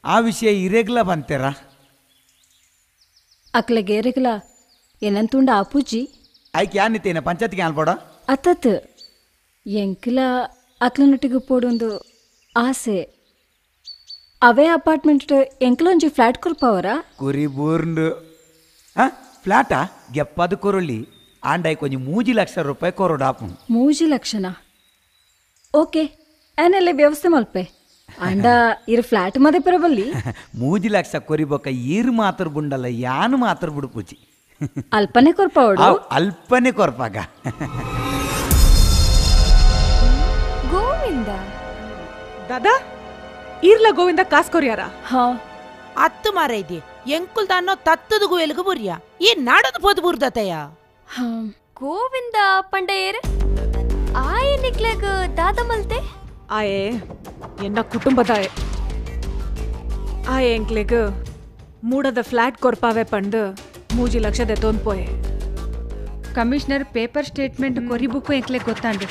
ಆ ವಿಷಯ ಇರೆಗ್ಲ ಬಂತೇರ ಅಕ್ಲೆಗೆ ಏರೆಗ್ಲ ಏನಂತುಂಡ ಆಪೂಜಿ ಐಕ್ ಯಾನಿತ್ತೇನ ಪಂಚಾಯತ್ಗೆ ಅನ್ಬೋಡ ಅತ್ತತ್ ಎಂಕ್ಲ ಅಕ್ಲನೊಟ್ಟಿಗೆ ಪೋಡೊಂದು ಆಸೆ. ಅವೇ ಅಪಾರ್ಟ್ಮೆಂಟ್ ಎಂಕ್ಲೊಂಜಿ ಫ್ಲಾಟ್ ಕೊರ್ಪವರ ಕುರಿ ಬೂರ್ಂಡು ಫ್ಲಾಟಾ ಗೆಪ್ಪದು ಕೊರೊಳ್ಳಿ ಆಂಡಾಯ್ ಕೊಂಚ 3 ಲಕ್ಷ ರೂಪಾಯಿ ಕೊರೊಡಾಪು. 3 ಲಕ್ಷನಾ? ಓಕೆ ಆನೆಲ್ಲ ವ್ಯವಸ್ಥೆ ಮಲ್ಪೆ ಅಂಡ ಇರು ಫ್ಲಾಟ್ ಮದೆ ಪರಬಲ್ಲಿ. 3 ಲಕ್ಷ ಕೊರಿಬೊಕ್ಕ ಈರು ಮಾತ್ರ ಬುಂಡಲ್ಲ ಯಾನು ಮಾತ್ರ ಬುಡುಪುಜಿ. ಅಲ್ಪನೆ ಕೊರ್ಪವಡು ಅಲ್ಪನೆ ಕೊರ್ಪಾಗ. ಗೋವಿಂದ ದಾದಾ ಈರ್ಲ ಗೋವಿಂದ ಕಾಸ್ ಕೊರಿಯಾರ? ಹಾ ಅತ್ತು ಮಾರೈದಿ ಎಂಕುಲ್ ದಾನೋ ತತ್ತದ ಗುವೆಲ್ಗು ಬುರಿಯ ಈ ನಾಡದ ಪೋದು ಬುರ್ದತಯ್ಯ. ಗೋವಿಂದ ಪಂಡೇರ್ ಆಯೆ ನಿಕ್ಲೆಗ್ ದಾದ ಮಲ್ತೆ ಆಯೆ ಎನ್ನ ಕುಟುಂಬದಾಯೆ ಆಯೆ ಎಂಕ್ಲೆಗ್ ಮೂಡದ ಫ್ಲಾಟ್ ಕೊರ್ಪಾವೆ ಪಂಡು 3 ಲಕ್ಷದ ತೋನ್ಪೋಯೆ. ಕಮಿಷನರ್ ಪೇಪರ್ ಸ್ಟೇಟ್ಮೆಂಟ್ ಕೊರಿ ಬುಕ್ಕು ಎಂಕ್ಲೆಗ್ ಗೊತ್ತಾಂಡು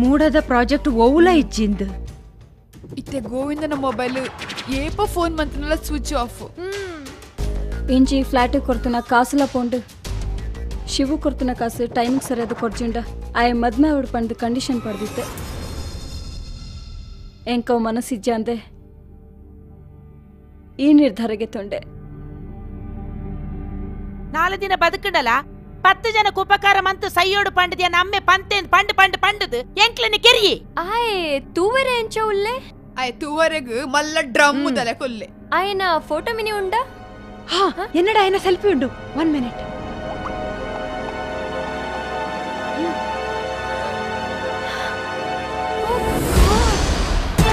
ಮೂಡದ ಪ್ರಾಜೆಕ್ಟ್ ಓವುಲ ಇಚ್ಚಿಂದು. ಇತ್ತೆ ಗೋವಿಂದನ ಮೊಬೈಲ್ ಏಪ ಫೋನ್ ಮಂತನಲ್ಲ ಸ್ವಿಚ್ ಆಫ್. ಇಂಚಿ ಫ್ಲಾಟ್ ಕೊರ್ತನ ಕಾಸುಲ ಪೋಂಡು ಶಿವು ಕೊರ್ತನ ಕಾಸು ಟೈಮಿಗೆ ಸರಿಯಾದ ಕೊರ್ಜಿಂಡ ಆಯೆ ಮದ್ಮೆ ಅವಡು ಪಂಡು ಕಂಡೀಷನ್ ಪಡೆದಿತ್ತೆ. ಎಂಕವ್ ಮನಸ್ಸಿಜ್ಜಾಂದೆ ಈ ನಿರ್ಧಾರಕ್ಕೆ ತೊಂಡೆ. 4 ದಿನ ಬದುಕಂಡಲ 10 ಜನಕ್ಕೆ ಉಪಕಾರ ಮಂತು ಸೈಯೋಡು ಪಂಡದಿಯ ನಮ್ಮೆ ಪಂತೆ ಪಂಡು ಪಂಡು ಪಂಡದು ಎಂಕ್ಲನೆ ಕೆರಿಯೆ. ಆಯೆ ತೂವರೆ ಎಂಚ ಉಲ್ಲೆ ಆಯೆ ತೂವರೆಗು ಮಲ್ಲ ಡ್ರಮ್ ದಲೆ ಕೊಲ್ಲೆ. ಆಯನ ಫೋಟೋ ಮಿನಿ ಉಂಡ? ಹಾ ಎನ್ನಡ ಆಯನ ಸೆಲ್ಫಿ ಉಂಡು. 1 ಮಿನಿಟ್.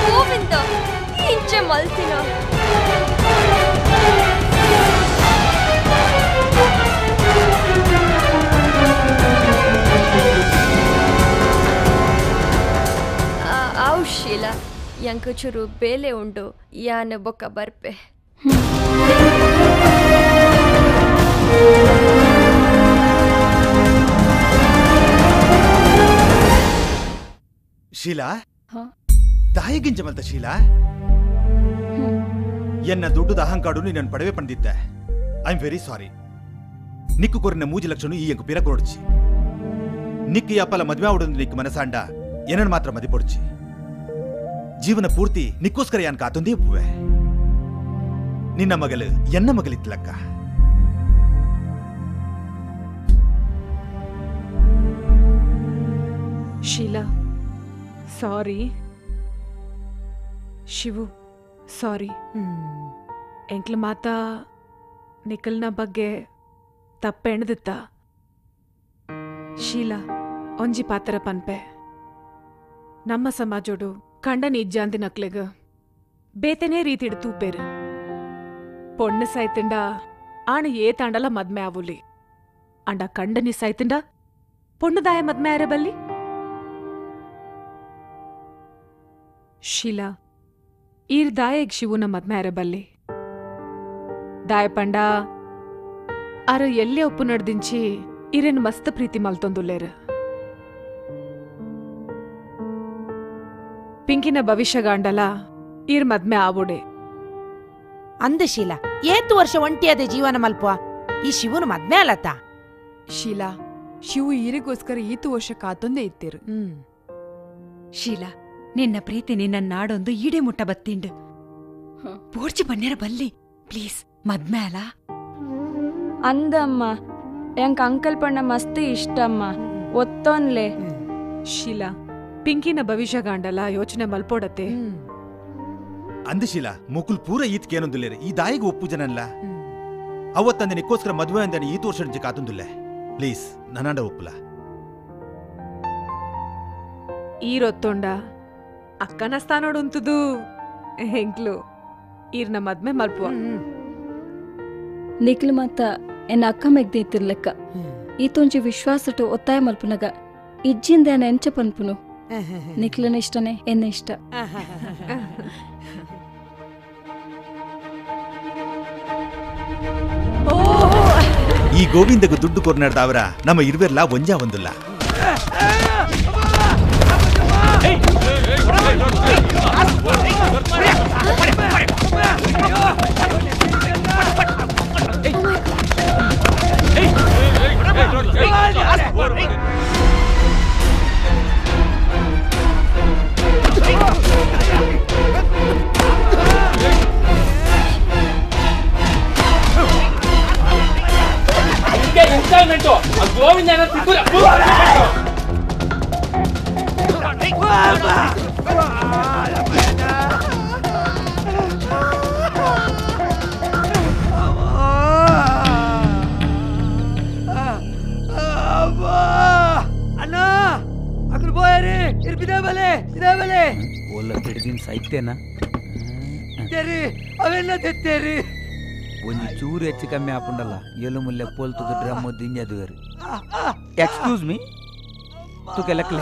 ಗೋವಿಂದ ಇಂಚೆ ಮಲ್ತಿನ ಆವು ಶೀಲಾ ಯಾಂಕ ಚೂರು ಬೇಲೆ ಉಂಡು ಯಾನ ಬೊಕ್ಕ ಬರ್ಪೆ. ಶೀಲಾ ದಾಯಿಗಿಂಚ ಮಲ್ತ ಶೀಲಾ ಎನ್ನ ದುಡ್ಡುದ ಅಹಂಕಾಡು ನಿನ್ನನ್ನು ಪಡವೆ ಪಂದಿದ್ದೆ. I am very sorry. Nick ಕೊರಿನ 3 ಲಕ್ಷನು ಈ ಎಂಕು ಪಿರ ಕೊರೊಡ್ಚಿ. ನಿಕ್ಕು ಯಪ್ಪಲ ಮದುವೆ ಆವಡೊಂದು ನಿಕ್ಕು ಮನಸಾಂಡ ಏನನ್ನು ಮಾತ್ರ ಮದಿ ಪೊಡ್ಚಿ. ಜೀವನ ಪೂರ್ತಿ ನಿಕ್ಕೋಸ್ಕರ ಯಾನ್ ಕಾತೊಂದೇ ಇಪ್ಪುವೆ. ನಿನ್ನ ಮಗಲು ಎನ್ನ ಮಗಲಿತ್ತಲಕ್ಕ. ಶೀಲಾ ಸಾರಿ. ಶಿವು ಸಾರಿ. ಎಂಕ್ಲ ಮಾತಾ ನಿಖಲ್ನ ಬಗ್ಗೆ ತಪ್ಪೆಣ್ದಿತ್ತ. ಶೀಲಾ ಒಂಜಿ ಪಾತ್ರ ಪನ್ಪೆ ನಮ್ಮ ಸಮಾಜೋಡು ಕಂಡನ ಇಜ್ಜಾಂದಿ ನಕ್ಲೆಗ್ ಬೇತೆನೇ ರೀತಿಡ್ ತೂಪೇರು. ಪೊಣ್ಣು ಸೈತಿಂಡ ಆಣ ಏತಾಂಡಲ ಮದ್ಮೆ ಆವುಲಿ ಅಂಡ ಕಂಡನಿ ಸೈತಿಂಡ ಪೊಣ್ಣುದಾಯ ಮದ್ಮೆ ಆರೆ ಬಲ್ಲಿ. ಶೀಲಾ ಈರ್ ದಾಯೆಗ್ ಶಿವುನ ಮದ್ಮೆ ಆರೆ ಬಲ್ಲಿ. ದಾಯ ಪಂಡ ಆರು ಎಲ್ಲೇ ಒಪ್ಪು ನಡ್ದಿಂಚಿ ಇರೇನು ಮಸ್ತ್ ಪ್ರೀತಿ ಮಲ್ತೊಂದುಲ್ಲೇರು. ಪಿಂಕಿನ ಭವಿಷ್ಯಗಾಂಡಲ ಈರ್ ಮದ್ಮೆ ಆವುಡೆ. ಅಂದ ಶೀಲಾ ಏತು ವರ್ಷ ಒಂಟಿಯಾದ ಜೀವನ ಮಲ್ಪ ಈ ಶಿವನು ಮದ್ಮೆ ಅಲತ್ತ. ಶೀಲಾ ಶಿವು ಈರಿಗೋಸ್ಕರ ಈತು ವರ್ಷ ಕಾತೊಂದೇ ಇತ್ತಿರು. ಶೀಲಾ ನಿನ್ನ ಪ್ರೀತಿ ನಿನ್ನ ನಾಡೊಂದು ಈಡೆ ಮುಟ್ಟ ಬತ್ತಿಂಡು ಪೋರ್ಚಿ ಬನ್ನೇರ ಬಲ್ಲಿ ಪ್ಲೀಸ್ ಮದ್ಮೆ ಅಲ. ಅಂದಮ್ಮ ಎಂಕ್ ಅಂಕಲ್ ಪಣ್ಣ ಮಸ್ತ್ ಇಷ್ಟಮ್ಮ ಒತ್ತೊನ್ಲೆ. ಶೀಲಾ ಪಿಂಕಿನ ಭವಿಷ್ಯಗಾಂಡಲ ಯೋಚನೆ ಮಲ್ಪೋಡತ್ತೆ. ಅಂದಶೀಲ ಮುಕುಲ್ ಪೂರ ಈತ್ ಕೇನೊಂದುಲ್ಲೇರು ಈ ದಾಯಿಗೆ ಒಪ್ಪು ಜನನ್ಲ ಅವತ್ತಂದೆ ನಿಕ್ಕೋಸ್ಕರ ಮದುವೆ ಅಂದಾನೆ ಈತ ವರ್ಷ ಕಾತುಂದುಲ್ಲೆ ಪ್ಲೀಸ್ ನನಾಂಡ ಒಪ್ಪುಲ ಈ ರೊತ್ತೊಂಡ ಅಕ್ಕನ ಸ್ಥಾನೋಡುಂತುದು ಹೆಂಗ್ಲು ಈರ್ನ ಮದ್ಮೆ ಮಲ್ಪುವ ನಿಕ್ಲು ಮಾತ ಎನ್ನ ಅಕ್ಕ ಮೆಗ್ದಿ ಇತ್ತಿರ್ಲೆಕ್ಕ ಈತೊಂಜಿ ವಿಶ್ವಾಸಟು ಒತ್ತಾಯ ಮಲ್ಪುನಗ ಇಜ್ಜಿಂದ ಎನ್ನ ಎಂಚ ಪನ್ಪುನು ನಿಕ್ಲನ ಇಷ್ಟನೇ ಎನ್ನ ಇಷ್ಟ. ಈ ಗೋವಿಂದಗೂ ದುಡ್ಡು ಕೊರ್ನಾಡ್ದವರ ನಮ್ಮ ಇರುವೆರ್ಲ ಒಂಜಾ ಒಂದುಲ್ಲ. ಇನ್ಸ್ಟಾಲ್ಮೆಂಟು ಗೋವಿಂದ ಅಣ್ಣ ಅಕುಲು ಬೋಯರಿ ಇರ್ಬಿದೆ ಬಲೆ ಇದೇ ಬಲೆ ಓಲ್ಲ ಬಿಡ್ದಿನ ಸೈತೇನಾ ತೇರಿ ಅವೆಲ್ಲ ತೆತ್ತೇರಿ ಒಂಜಿ ಚೂರು ಹೆಚ್ಚು ಕಮ್ಮಿ ಆಪುಂಡಲ್ಲ ಎಲು ಮುಲ್ಲೆ ಪೋಲ್ತದ ಡ್ರಮ್ ದಿಂಜದುವೇರು. ಎಕ್ಸ್ಕ್ಯೂಸ್ ಮೀ ತುಕೆ ಲಕ್ಲೆ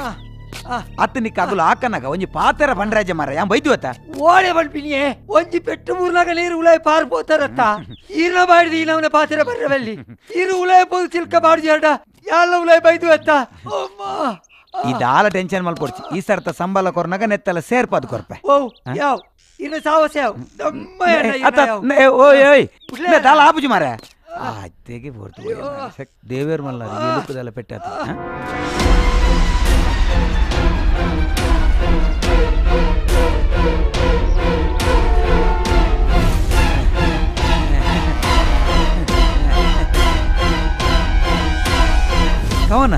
ಅತ್ತನಿಕ್ ಅಗುಲು ಆಕನಾಗ ಒಂಜಿ ಪಾತೆರ ಬಂಡರಾಜ ಮಾರ ಯಾನ್ ಬೈದುವತ್ತ ಓಡೆ ಬಲ್ಪಿನಿಯೇ ಒಂಜಿ ಪೆಟ್ಟು ಮೂರ್ನಾಗ ನೀರು ಉಲಾಯ್ ಪಾರ್ ಪೋತಾರತ್ತ ಈರ್ನ ಬಾಡಿದ ಈನವನ ಪಾತೆರ ಬರ್ರವಲ್ಲಿ ಈರು ಉಲಾಯ್ ಪೋದು ಚಿಲ್ಕ ಬಾಡ್ದು ಎರಡ ಯಾಲ ಉಲಾಯ್ ಬೈದುವತ್ತ ಅಮ್ಮ ಈ ದಾಲ ಟೆನ್ಷನ್ ಮಲ್ಪೊಡ್ಚಿ ಈ ಸರ್ತ ಸಂಬಳ ಕೊರ್ನಾಗ ನೆತ್ತಲ ಸೇರ್ಪಾದ್ ಕೊರ್ಪೆ ಓ ಯಾವ್ ಇನ್ನ ಸಾವಸ ಯಾವ್ ದಮ್ಮ ಓಯ್ ಓಯ್ ದಾಲ ಆಪುಜಿ ಮಾರ ಅತ್ತೆಗೆ ಬೋರ್ತು ದೇವೇರ್ ಮಲ್ಲಾರಿ ಎಲುಕುದಲ್ಲ ಪೆಟ್ಟಾತ. ಕವನ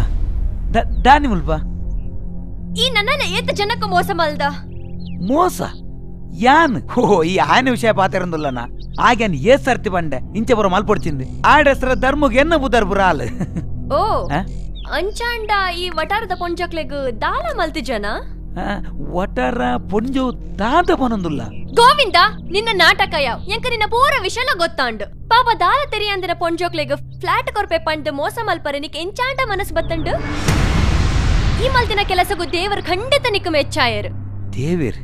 ದಾನಿ ಮುಲ್ಪ ಈ ನನ್ನನ್ನ ಏತ ಜನಕ್ಕೆ ಮೋಸ ಮಲ್ದ ಮೋಸ ಯಾನ್ ಹೋ ಈ ಆಯನ ವಿಷಯ ಪಾತಿರಂದುಲ್ಲನ ಆಗ್ಯಾನ್ ಏ ಸರ್ತಿ ಬಂಡೆ ಇಂಚೆ ಬರೋ ಮಲ್ಪೊಡ್ಚಿಂది ಆಡಸ್ರ ಧರ್ಮಗ್ ಎನ್ನ ಬುದರ್ ಬುರಾಲ್ ಓ ಅಂಚಾಂಡ ಈ ವಟಾರದ ಪೊಂಜಕ್ಲೆಗ್ ದಾಲ ಮಲ್ತಿ ಜನ ವಟಾರ ಪೊಂಜು ದಾದ ಪನೊಂದುಲ್ಲ ಗೋವಿಂದ ನಿನ್ನ ನಾಟಕ ಯಾವ್ ಎಂಕ ನಿನ್ನ ಪೂರ ವಿಷಯಲ ಗೊತ್ತಾಂಡು ಪಾಪ ದಾಲ ತೆರಿಯಂದಿನ ಪೊಂಜೋಕ್ಲೆಗ್ ಫ್ಲಾಟ್ ಕೊರ್ಪೆ ಪಂಡ್ ಮೋಸ ಮಲ್ಪರೆ ನಿಕ್ ಎಂಚಾಂಡ ಮನಸ್ ಬತ್ತಂಡು ಈ ಮಲ್ತಿನ ಕೆಲಸಗೂ ದೇವರು ಖಂಡಿತ ನಿಕ್ ಮೆಚ್ಚಾಯರು. ದೇವೇರ್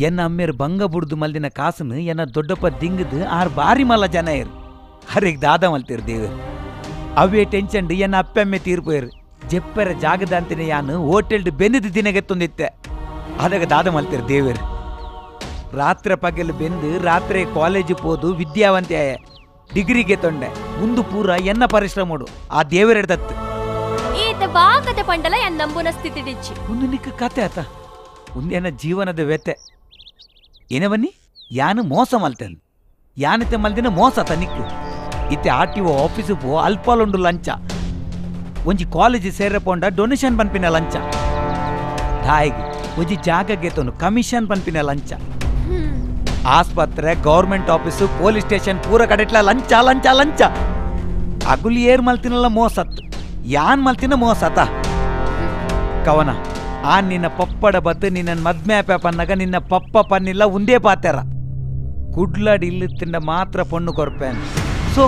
ಎನ್ನ ಅಮ್ಮೇರ್ ಬಂಗ ಬುಡ್ದು ಮಲ್ದಿನ ಕಾಸನು ಎನ್ನ ದೊಡ್ಡಪ್ಪ ದಿಂಗದು ಆರ್ ಬಾರಿ ಮಲ್ಲ ಜನ ಇರು ಹರಿಗೆ ದಾದ ಮಲ್ತಿರು ದೇವೇರ್ ಅವೇ ಟೆನ್ಷನ್ ಎನ್ನ ಅಪ್ಪಮ್ಮೆ ತೀರ್ಪೋಯರು ಜೆಪ್ಪರ ಜಾಗದ ಅಂತಿನ ಯಾನು ಹೋಟೆಲ್ಡ್ ಬೆಂದಿದ್ದು ದಿನಗೆತ್ತೊಂದಿತ್ತೆ ಅದಾಗ ದಾದ ಮಲ್ತಿರು ದೇವೇರ್ ರಾತ್ರಿ ಪಗಲು ಬೆಂದು ರಾತ್ರಿ ಕಾಲೇಜ್ ಪೋದು ವಿದ್ಯಾವಂತೆ ಆಯ ಡಿಗ್ರಿಗೆ ತೊಂಡೆ ಮುಂದು ಪೂರ ಎನ್ನ ಪರಿಶ್ರಮೋಡು ಆ ದೇವರೆಡ್ದತ್ತು ಈತ ವಾ ಕತೆ ಪಂಡಲ ಎನ್ ನಂಬುನ ಸ್ಥಿತಿ ಡಿಚ್ಚಿ ಒಂದು ನಿಕ್ಕ ಕತೆ ಆತ ಒಂದೇನ ಜೀವನದ ವ್ಯತೆ ಏನೇ ಬನ್ನಿ ಯಾನು ಮೋಸ ಮಲ್ತೇನೆ ಯಾನತೆ ಮಲ್ದಿನ ಮೋಸ ಆತ ನಿಕ್ಕು ಇತ್ತೆ ಆರ್ ಟಿ ಒ ಆಫೀಸು ಪೋ ಅಲ್ಪಾಲುಂಡು ಲಂಚ ಒಂಜಿ ಕಾಲೇಜ್ ಸೇರಪೋಂಡ ಡೊನೇಷನ್ ಪನ್ಪಿನ ಲಂಚ ತಾಯಿಗೆ ಒಂಜಿ ಜಾಗಕ್ಕೆ ತೋನು ಕಮಿಷನ್ ಪನ್ಪಿನ ಲಂಚ ಆಸ್ಪತ್ರೆ ಗೌರ್ಮೆಂಟ್ ಆಫೀಸು ಪೊಲೀಸ್ ಸ್ಟೇಷನ್ ಪೂರ ಕಡೆಟ್ಲ ಲಂಚ ಲಂಚ ಲಂಚ ಅಗುಲಿ ಏರ್ ಮಲ್ತಿನಲ್ಲ ಮೋಸತ್ತು ಯಾನ್ ಮಲ್ತಿನ ಮೋಸತ ಕವನ ಆ ನಿನ್ನ ಪಪ್ಪಡ ಬತ್ತು ನಿನ್ನ ಮದ್ಮೆ ಪನ್ನಾಗ ನಿನ್ನ ಪಪ್ಪ ಪನ್ನಿಲ್ಲ ಉಂದೇ ಪಾತೆರ ಕುಡ್ಲಾಡಿ ಇಲ್ಲಿ ತಿಂಡ ಮಾತ್ರ ಪೊಣ್ಣು ಕೊರ್ಪೇನ್ ಸೊ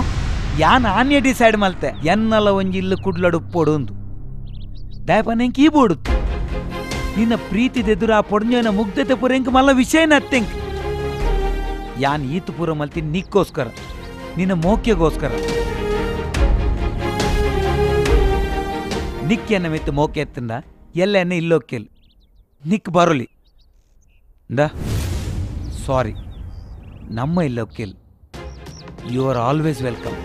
ಯಾನ್ ಆನ್ಯ ಡಿಸೈಡ್ ಮಲ್ತೆ ಎನ್ನಲ ಒಂಜಿ ಇಲ್ಲು ಕುಡ್ಲಾಡು ಉಪ್ಪೋಡು ಒಂದು ದಯಪನ ಎಂಕ್ ಈ ಬೋಡುತ್ತು ನಿನ್ನ ಪ್ರೀತಿದೆದುರು ಆ ಪೊಡ್ಂಜೋನ ಮುಗ್ಧತೆ ಪೂರ ಎಂಕ್ ಮಲ್ಲ ವಿಷಯನ ಅತ್ತೆಂಕ್ ಯಾನ್ ಈತು ಪೂರ ಮಲ್ತಿ ನಿಕ್ಕೋಸ್ಕರ ನಿನ್ನ ಮೋಕ್ಯಗೋಸ್ಕರ ನಿಕ್ಕೆನ್ನ ಮಿತ್ತು ಮೋಕೆ ಎತ್ತಿಂದ ಎಲ್ಲ ಎನ್ನ ಇಲ್ಲೋಕೆಲ್ ನಿಕ್ ಬರೋಲಿ ಇಂದ ಸಾರಿ ನಮ್ಮ ಇಲ್ಲೋಕೆಲ್ you are always welcome.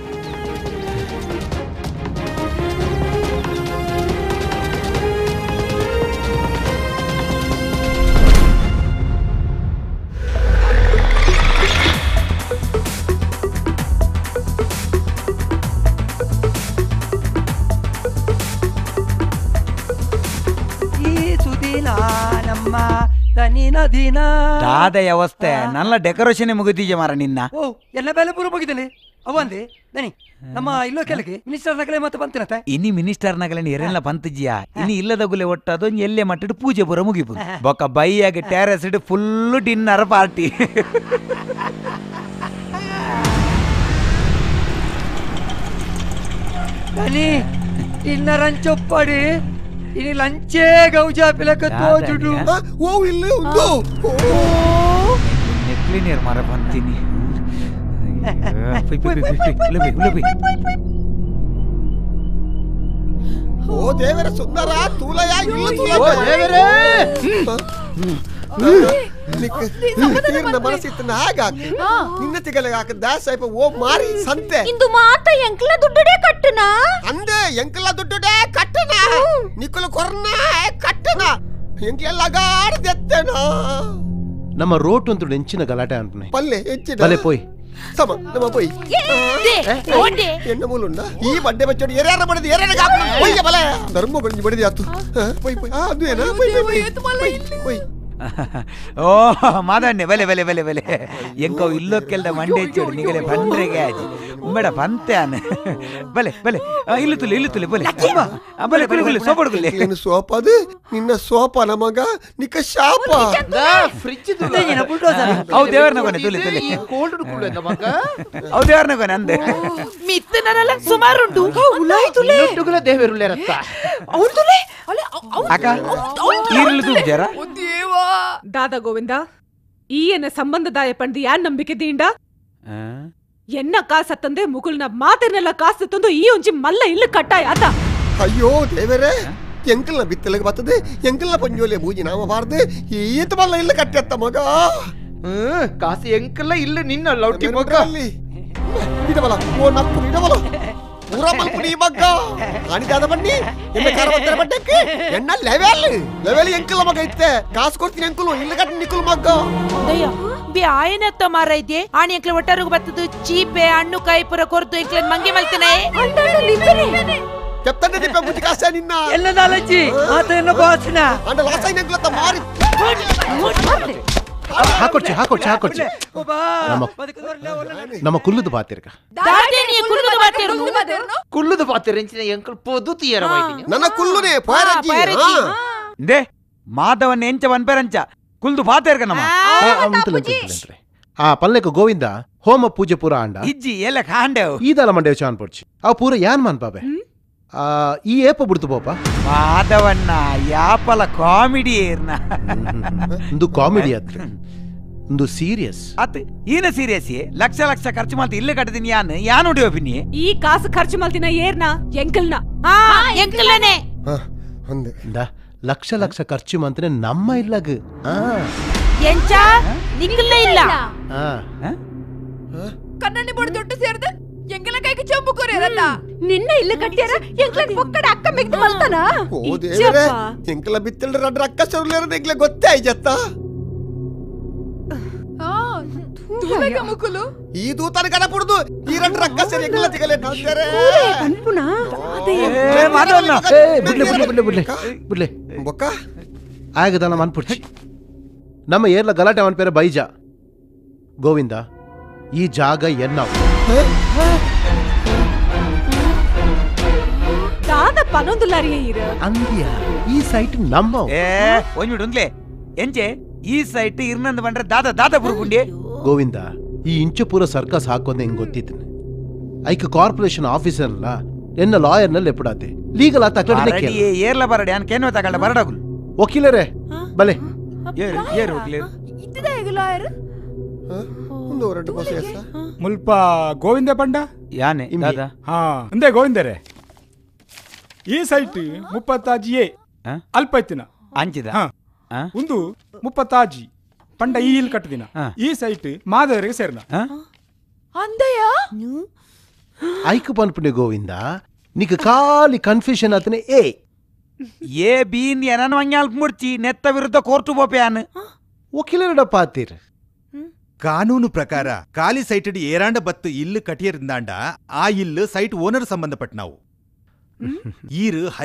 ಈ ಸುದಿನ ನಮ್ಮ ತನಿನ ದಿನ. ದಾದ ವ್ಯವಸ್ಥೆ ನನ್ನ ಡೆಕೋರೇಷನ್ ಮುಗಿದೀಜ ಮಾರ ನಿನ್ನ. ಓ ಎಲ್ಲ ಬೆಲೆ ಪೂರ ಮುಗಿದಲ್ಲಿ ಅವಂದೆ ದನಿ ನಮ್ಮ ಇಲ್ಲೋ ಕೆಲಗೆ ಮಿನಿಸ್ಟರ್ ನಗಲೆ ಮತ್ತೆ ಬಂತಿನತ್ತೆ. ಇನಿ ಮಿನಿಸ್ಟರ್ ನಗಲೆ ಎರೆಲ್ಲ ಬಂತಿಜಿಯಾ ಇನಿ ಇಲ್ಲದ ಗುಲೆ ಒಟ್ಟದು ಎಲ್ಲೆ ಮಟ್ಟಿಟ್ಟು ಪೂಜೆ ಪೂರ ಮುಗಿಪು ಬೊಕ್ಕ ಬೈಯಾಗಿ ಟೆರೆಸ್ ಇಟ್ಟು ಫುಲ್ ಡಿನ್ನರ್ ಪಾರ್ಟಿ. ದನಿ ಡಿನ್ನರ್ ಅಂಚೊಪ್ಪಡಿ ಇನಿ ಲಂಚೇ ಗೌಜಾ ಪಿಲಕ ತೋಜುಡು. ಓ ಇಲ್ಲ ಉಂದು ನೆಕ್ಲಿನಿಯರ್ ಮಾರ ಬಂತೀನಿ. ಓ ದೇವರ ಸುಂದರ ತೂಲಯ ಇಲ್ಲ ತೂಲ ಓ ದೇವರೇ ನಿನ್ನ ಮನಸ್ಸಿತ್ತನ್ನ ಹಾಗಾಕ ನಿನ್ನ ತಿಗಲೆ ಹಾಕ ದಾಸಾಯ್ಪ ಓ ಮಾರಿ ಸಂತೆ ಇಂದು ಮಾತ ಎಂಕ್ಲ ದುಡ್ಡುಡೆ ಕಟ್ಟುನಾ ಅಂದೆ ಎಂಕ್ಲ ದುಡ್ಡುಡೆ ಕಟ್ಟುನಾ ನಿಕ್ಕಲು ಕೊರ್ನ ಕಟ್ಟುನಾ ಎಂಕ್ಲೆಲ್ಲ ಗಾಡ್ದೆತ್ತೇನಾ. ನಮ್ಮ ರೋಟ್ ಒಂದು ಎಂಚಿನ ಗಲಾಟೆ ಅನ್ಪನೆ ಪಲ್ಲೆ ಎಂಚಿನ ಬಲೆ ಪೋಯ್ ಸಮ ನಮ್ಮ ಪೋಯ್ ಎಣ್ಣ ಮೂಲುಂಡ ಈ ಬಡ್ಡೆ ಬಚ್ಚೋಡಿ ಎರ್ಯಾರ ಬಡದು ಎರ್ಯಾರ ಕಾಪು ಪೊಯ್ಯ ಬಲೆ ಧರ್ಮ ಬಂದು ಬಡದಿ ಆತು ಪೊಯ್ ಪೊಯ್ ಅದು ಏನ ಪೊಯ್ ಪೊಯ್ ಪೊಯ್ ಪೊಯ್. ಓ ಮಾದಣ್ಣೆ ಬಲೆ ಬಲೆ ಬಲೆ ಬಲೆ ಎಂಕೋ ಇಲ್ಲೊಕ್ಕೆಲ್ದ ಮಂಡೆ ಚೋಡು ನಿಗಲೆ ಬಂಡ್ರೆಗೆ ಆಜಿ ಉಮ್ಮೆಡ ಬಂತೆ ಆನೆ ಬಲೆ ಬಲೆ ಇಲ್ಲು ತುಲೆ ಇಲ್ಲು ತುಲೆ ಬಲೆ ಬಲೆ ಕುಲಿ ಕುಲಿ ಸೋಪಡು ಕುಲಿ. ಏನು ಸೋಪ ಅದು ನಿನ್ನ ಸೋಪ ನಮಗ ನಿಕ್ಕ ಶಾಪ ಫ್ರಿಜ್ ಅವು ದೇವರನ ಕೊನೆ ತುಲೆ ತುಲೆ ಕೋಲ್ಡ್ ಕುಳ್ಳು ನಮಗ ಅವು ದೇವರನ ಕೊನೆ ಅಂದೆ ಮಿತ್ತನಲ್ಲ ಸುಮಾರುಂಟು ಉಲಾಯ್ ತುಲೆ ತುಗುಲ ದೇವರುಲ್ಲೇರತ್ತ ಅವ್ರು ತುಲೆ ಅಲೆ ಅಕ್ಕ ಈರುಳ್ಳಿ ತೂಜಾರ. ದಾದಾ ಗೋವಿಂದ ಈ ಎನ್ನ ಸಂಬಂಧದಾಯ ಪಂಡಿ ಯಾನ್ ನಂಬಿಕೆ ದೀಂಡ ಎನ್ನ ಕಾಸತ್ತಂದೆ ಮುಗುಲ್ನ ಮಾತಿರ್ನೆಲ್ಲ ಕಾಸು ತಂದು ಈ ಒಂಜಿ ಮಲ್ಲ ಇಲ್ಲಿ ಕಟ್ಟಾಯ ಆತ. ಅಯ್ಯೋ ದೇವರೇ ಎಂಕಲ್ನ ಬಿತ್ತಲಗೆ ಬರ್ತದೆ ಎಂಕಲ್ನ ಪಂಜೋಲೆ ಬೂಜಿ ನಾಮ ಬಾರ್ದೆ ಈತ ಮಲ್ಲ ಇಲ್ಲ ಕಟ್ಟೆತ್ತ ಮಗ ಕಾಸು ಎಂಕಲ್ಲ ಇಲ್ಲ ನಿನ್ನ ಲೌಟಿ ಮಗ ಅಲ್ಲಿ ಇಡಬಲ ಓ ನಕ್ಕು ಇಡಬಲ ಪೂರ ಮಲ್ಪುನಿ ಮಗ್ಗ ಕಾಣಿದಾದ ಬನ್ನಿ ಎನ್ನ ಕಾರ ಬರ್ತಾರೆ ಬಡ್ಡಕ್ಕೆ ಎಣ್ಣ ಲೆವೆಲ್ ಲೆವೆಲ್ ಎಂಕಲ್ ಮಗ ಇತ್ತೆ ಕಾಸು ಕೊಡ್ತೀನಿ ಎಂಕಲು ಇಲ್ಲ ಕಟ್ಟ ನಿಕ್ಕಲು ಮಗ್ಗ. ದಯ್ಯ ಬಿ ಆಯನತ್ತ ಮಾರ ಇದೆ ಆಣಿ ಎಂಕ್ಲ ಒಟ್ಟಾರುಗು ಬತ್ತದು ಚೀಪೆ ಹಣ್ಣು ಕಾಯಿ ಪುರ ಕೊರ್ದು ಎಂಕ್ಲ ಮಂಗೆ ಮಲ್ತನೆ ಕೆಪ್ತಂಡೆ ದಿಪ್ಪ ಬುಜ್ಜಿ ಕಾಸ ನಿನ್ನ ಎಲ್ಲ ನಾಲಜ್ಜಿ ಆತ ಎನ್ನ ಬಾಸ್ನ ಅಂಡ ಲಾಸ ಎಂಕಲತ್ತ ಮಾರಿ ಹಾಕೊಡ್ಚಿ ಹಾಕೊಡ್ಚಿ ಹಾಕೊಡ್ಚಿ. ನಮ್ಮ ಕುಲ್ಲುದು ಬಾತಿರ್ಕ ಕುಲ್ಲುದು ಬಾತಿರ ಎಂಕಲ್ ಪೊದು ತೀಯರ ನನ್ನ ಕುಲ್ಲುನೆ ಪಾರಜ್ಜಿ they ಮಾಧವನ್ ಎಂಚ ವನ್ಪೆರಂಚ ಕುಲ್ದು ಬಾತಿರ್ಕ ನಮ್ಮ ಆ ಪಲ್ಲೆಕ ಗೋವಿಂದ ಹೋಮ ಪೂಜೆ ಪೂರ ಅಂಡ ಇಜ್ಜಿ ಎಲ್ಲ ಕಾಂಡೆವು ಈದಲ ಮಂಡೆ ಚಾನ್ ಪೊಡ್ಚಿ ಆ ಪೂರ ಯಾನ್ ಮಾನ್ ಪಾಬೆ ಈ ಏಪ ಬಿಡ್ತು ಬೋಪ ಮಾಧವಣ್ಣ ಯಾಪಲ ಕಾಮಿಡಿ ಏರ್ನ ಒಂದು ಕಾಮಿಡಿ ಅತ್ರ ಒಂದು ಸೀರಿಯಸ್ ಅತ್ ಈನ ಸೀರಿಯಸ್ ಲಕ್ಷ ಲಕ್ಷ ಖರ್ಚು ಮಾಡ್ತಿ ಇಲ್ಲೇ ಕಟ್ಟದಿನಿ ಯಾನ್ ಯಾನ್ ಹೊಡಿಯೋ ಪಿನ್ನಿ ಈ ಕಾಸು ಖರ್ಚು ಮಾಡ್ತಿನ ಏರ್ನ ಎಂಕಲ್ನ ಎಂಕಲ್ನೇ ಲಕ್ಷ ಲಕ್ಷ ಖರ್ಚು ಮಾಡ್ತೀನಿ ನಮ್ಮ ಇಲ್ಲಗ ಎಂಚ ನಿಕ್ಕಲ್ಲ ಇಲ್ಲ ಕನ್ನಡಿ ಬೋರ್ಡ್ ದೊಡ್ಡ ಸೇರ್ದೆ ಎಂಕಲ ಕೈಗೆ ಚಂಬು ಕೊರೆರಲ್ಲ ನಿನ್ನ ಇಲ್ಲ ಕಟ್ಟಿಯಾರ ಎಂಕಲ ಪೊಕ್ಕಡ ಅಕ್ಕ ಮೆಗ್ದು ಮಲ್ತಾನ ಓ ದೇವರೇ ಎಂಕಲ ಬಿತ್ತಲ್ರ ರಡ್ರ ಅಕ್ಕ ಸರುಲೇರ ಎಂಕಲ ಗೊತ್ತೇ ಆಯ್ಜತ್ತ ತೂಲಗ ಮುಕುಲು ಈ ದೂತನ ಕಣ ಪುಡ್ದು ಈ ರಡ್ರ ಅಕ್ಕ ಸರಿ ಎಂಕಲ ತಿಗಲೆ ನಾಲ್ತಾರೆ ಅನ್ಪುನಾ ಏ ಮಾಧವಣ್ಣ ಏ ಬಿಡ್ಲೆ ಬಿಡ್ಲೆ ಬಿಡ್ಲೆ ಬಿಡ್ಲೆ ಬಿಡ್ಲೆ ಬೊಕ್ಕ ಆಗದ ನಮ್ಮ ಅನ್ಪುಡ್ಚಿ ನಮ್ಮ ಏರ್ಲ ಗಲಾಟೆ ಅವನ ಪೇರ ಬೈಜ ಗೋವಿಂದ ಈ ಜಾಗ ಎನ್ನಾವು ದಾದ ಪನೊಂದುಲ್ಲಾರಿಯೇ ಇರು ಅಂದ್ಯ ಈ ಸೈಟ್ ನಮ್ಮ ಏ ಒಂಜಿ ಉಂದ್ಲೆ ಎಂಚೆ ಈ ಸೈಟ್ ಇರ್ನಂದ ಬಂದ್ರೆ ದಾದ ದಾದ ಬುರ್ಗುಂಡಿ ಗೋವಿಂದ ಈ ಇಂಚಪುರ ಸರ್ಕಸ್ ಹಾಕೋದೆ ಹೆಂಗ್ ಗೊತ್ತಿತ್ತು ಐಕ ಕಾರ್ಪೊರೇಷನ್ ಆಫೀಸರ್ಲ ಎನ್ನ ಲಾಯರ್ನಲ್ಲಿ ಎಪ್ಪಡಾತೆ ಲೀಗಲ್ ಆತ ಏರ್ಲ ಬರಡಿ ಅನ್ ಕೇನೋ ತಗಳ್ಳ ಬರಡಗುಲ್ ವಕೀಲರೇ ಬಲೆ ಏರು ಏರು ವಕೀಲರು ಲಾಯರ್ ಮುಲ್ಪ ಗೋವಿಂದ ಪಂಡ ಯಾನೆ ದಾದಾ ಹಾ ಅಂದೆ ಗೋವಿಂದರೆ ಈ ಸೈಟ್ 36 ಎ ಅಲ್ಪ ಐತಿನ ಅಂಚಿದ ಒಂದು 36 ಪಂಡ ಈ ಇಲ್ಲಿ ಕಟ್ಟದಿನ ಈ ಸೈಟ್ ಮಾಧವರಿಗೆ ಸೇರ್ನ ಅಂದಯ್ಯ ಐಕು ಪನ್ಪುಣೆ ಗೋವಿಂದ ನಿಕ್ ಖಾಲಿ ಕನ್ಫ್ಯೂಷನ್ ಆತನೆ ಎ ಎ ಬಿ ಏನನ ವಂಗ್ಯಾಲ್ಪ್ ಮುಡ್ಚಿ ನೆತ್ತ ವಿರುದ್ಧ ಕೋರ್ಟು ಬೋಪ್ಯಾನ್ ವಕೀಲರಡ ಪಾತೀರ್ ಕಾನೂನು ಪ್ರಕಾರ ಖಾಲಿ ಸೈಟ್ ಏರಾಂಡ ಬತ್ತು ಇಲ್ಲು ಕಟಿಯರಿಂದಾಂಡ ಆ ಇಲ್ಲು ಸೈಟ್ ಓನರ್ ಸಂಬಂಧಪಟ್ಟ ನಾವು ಈರು.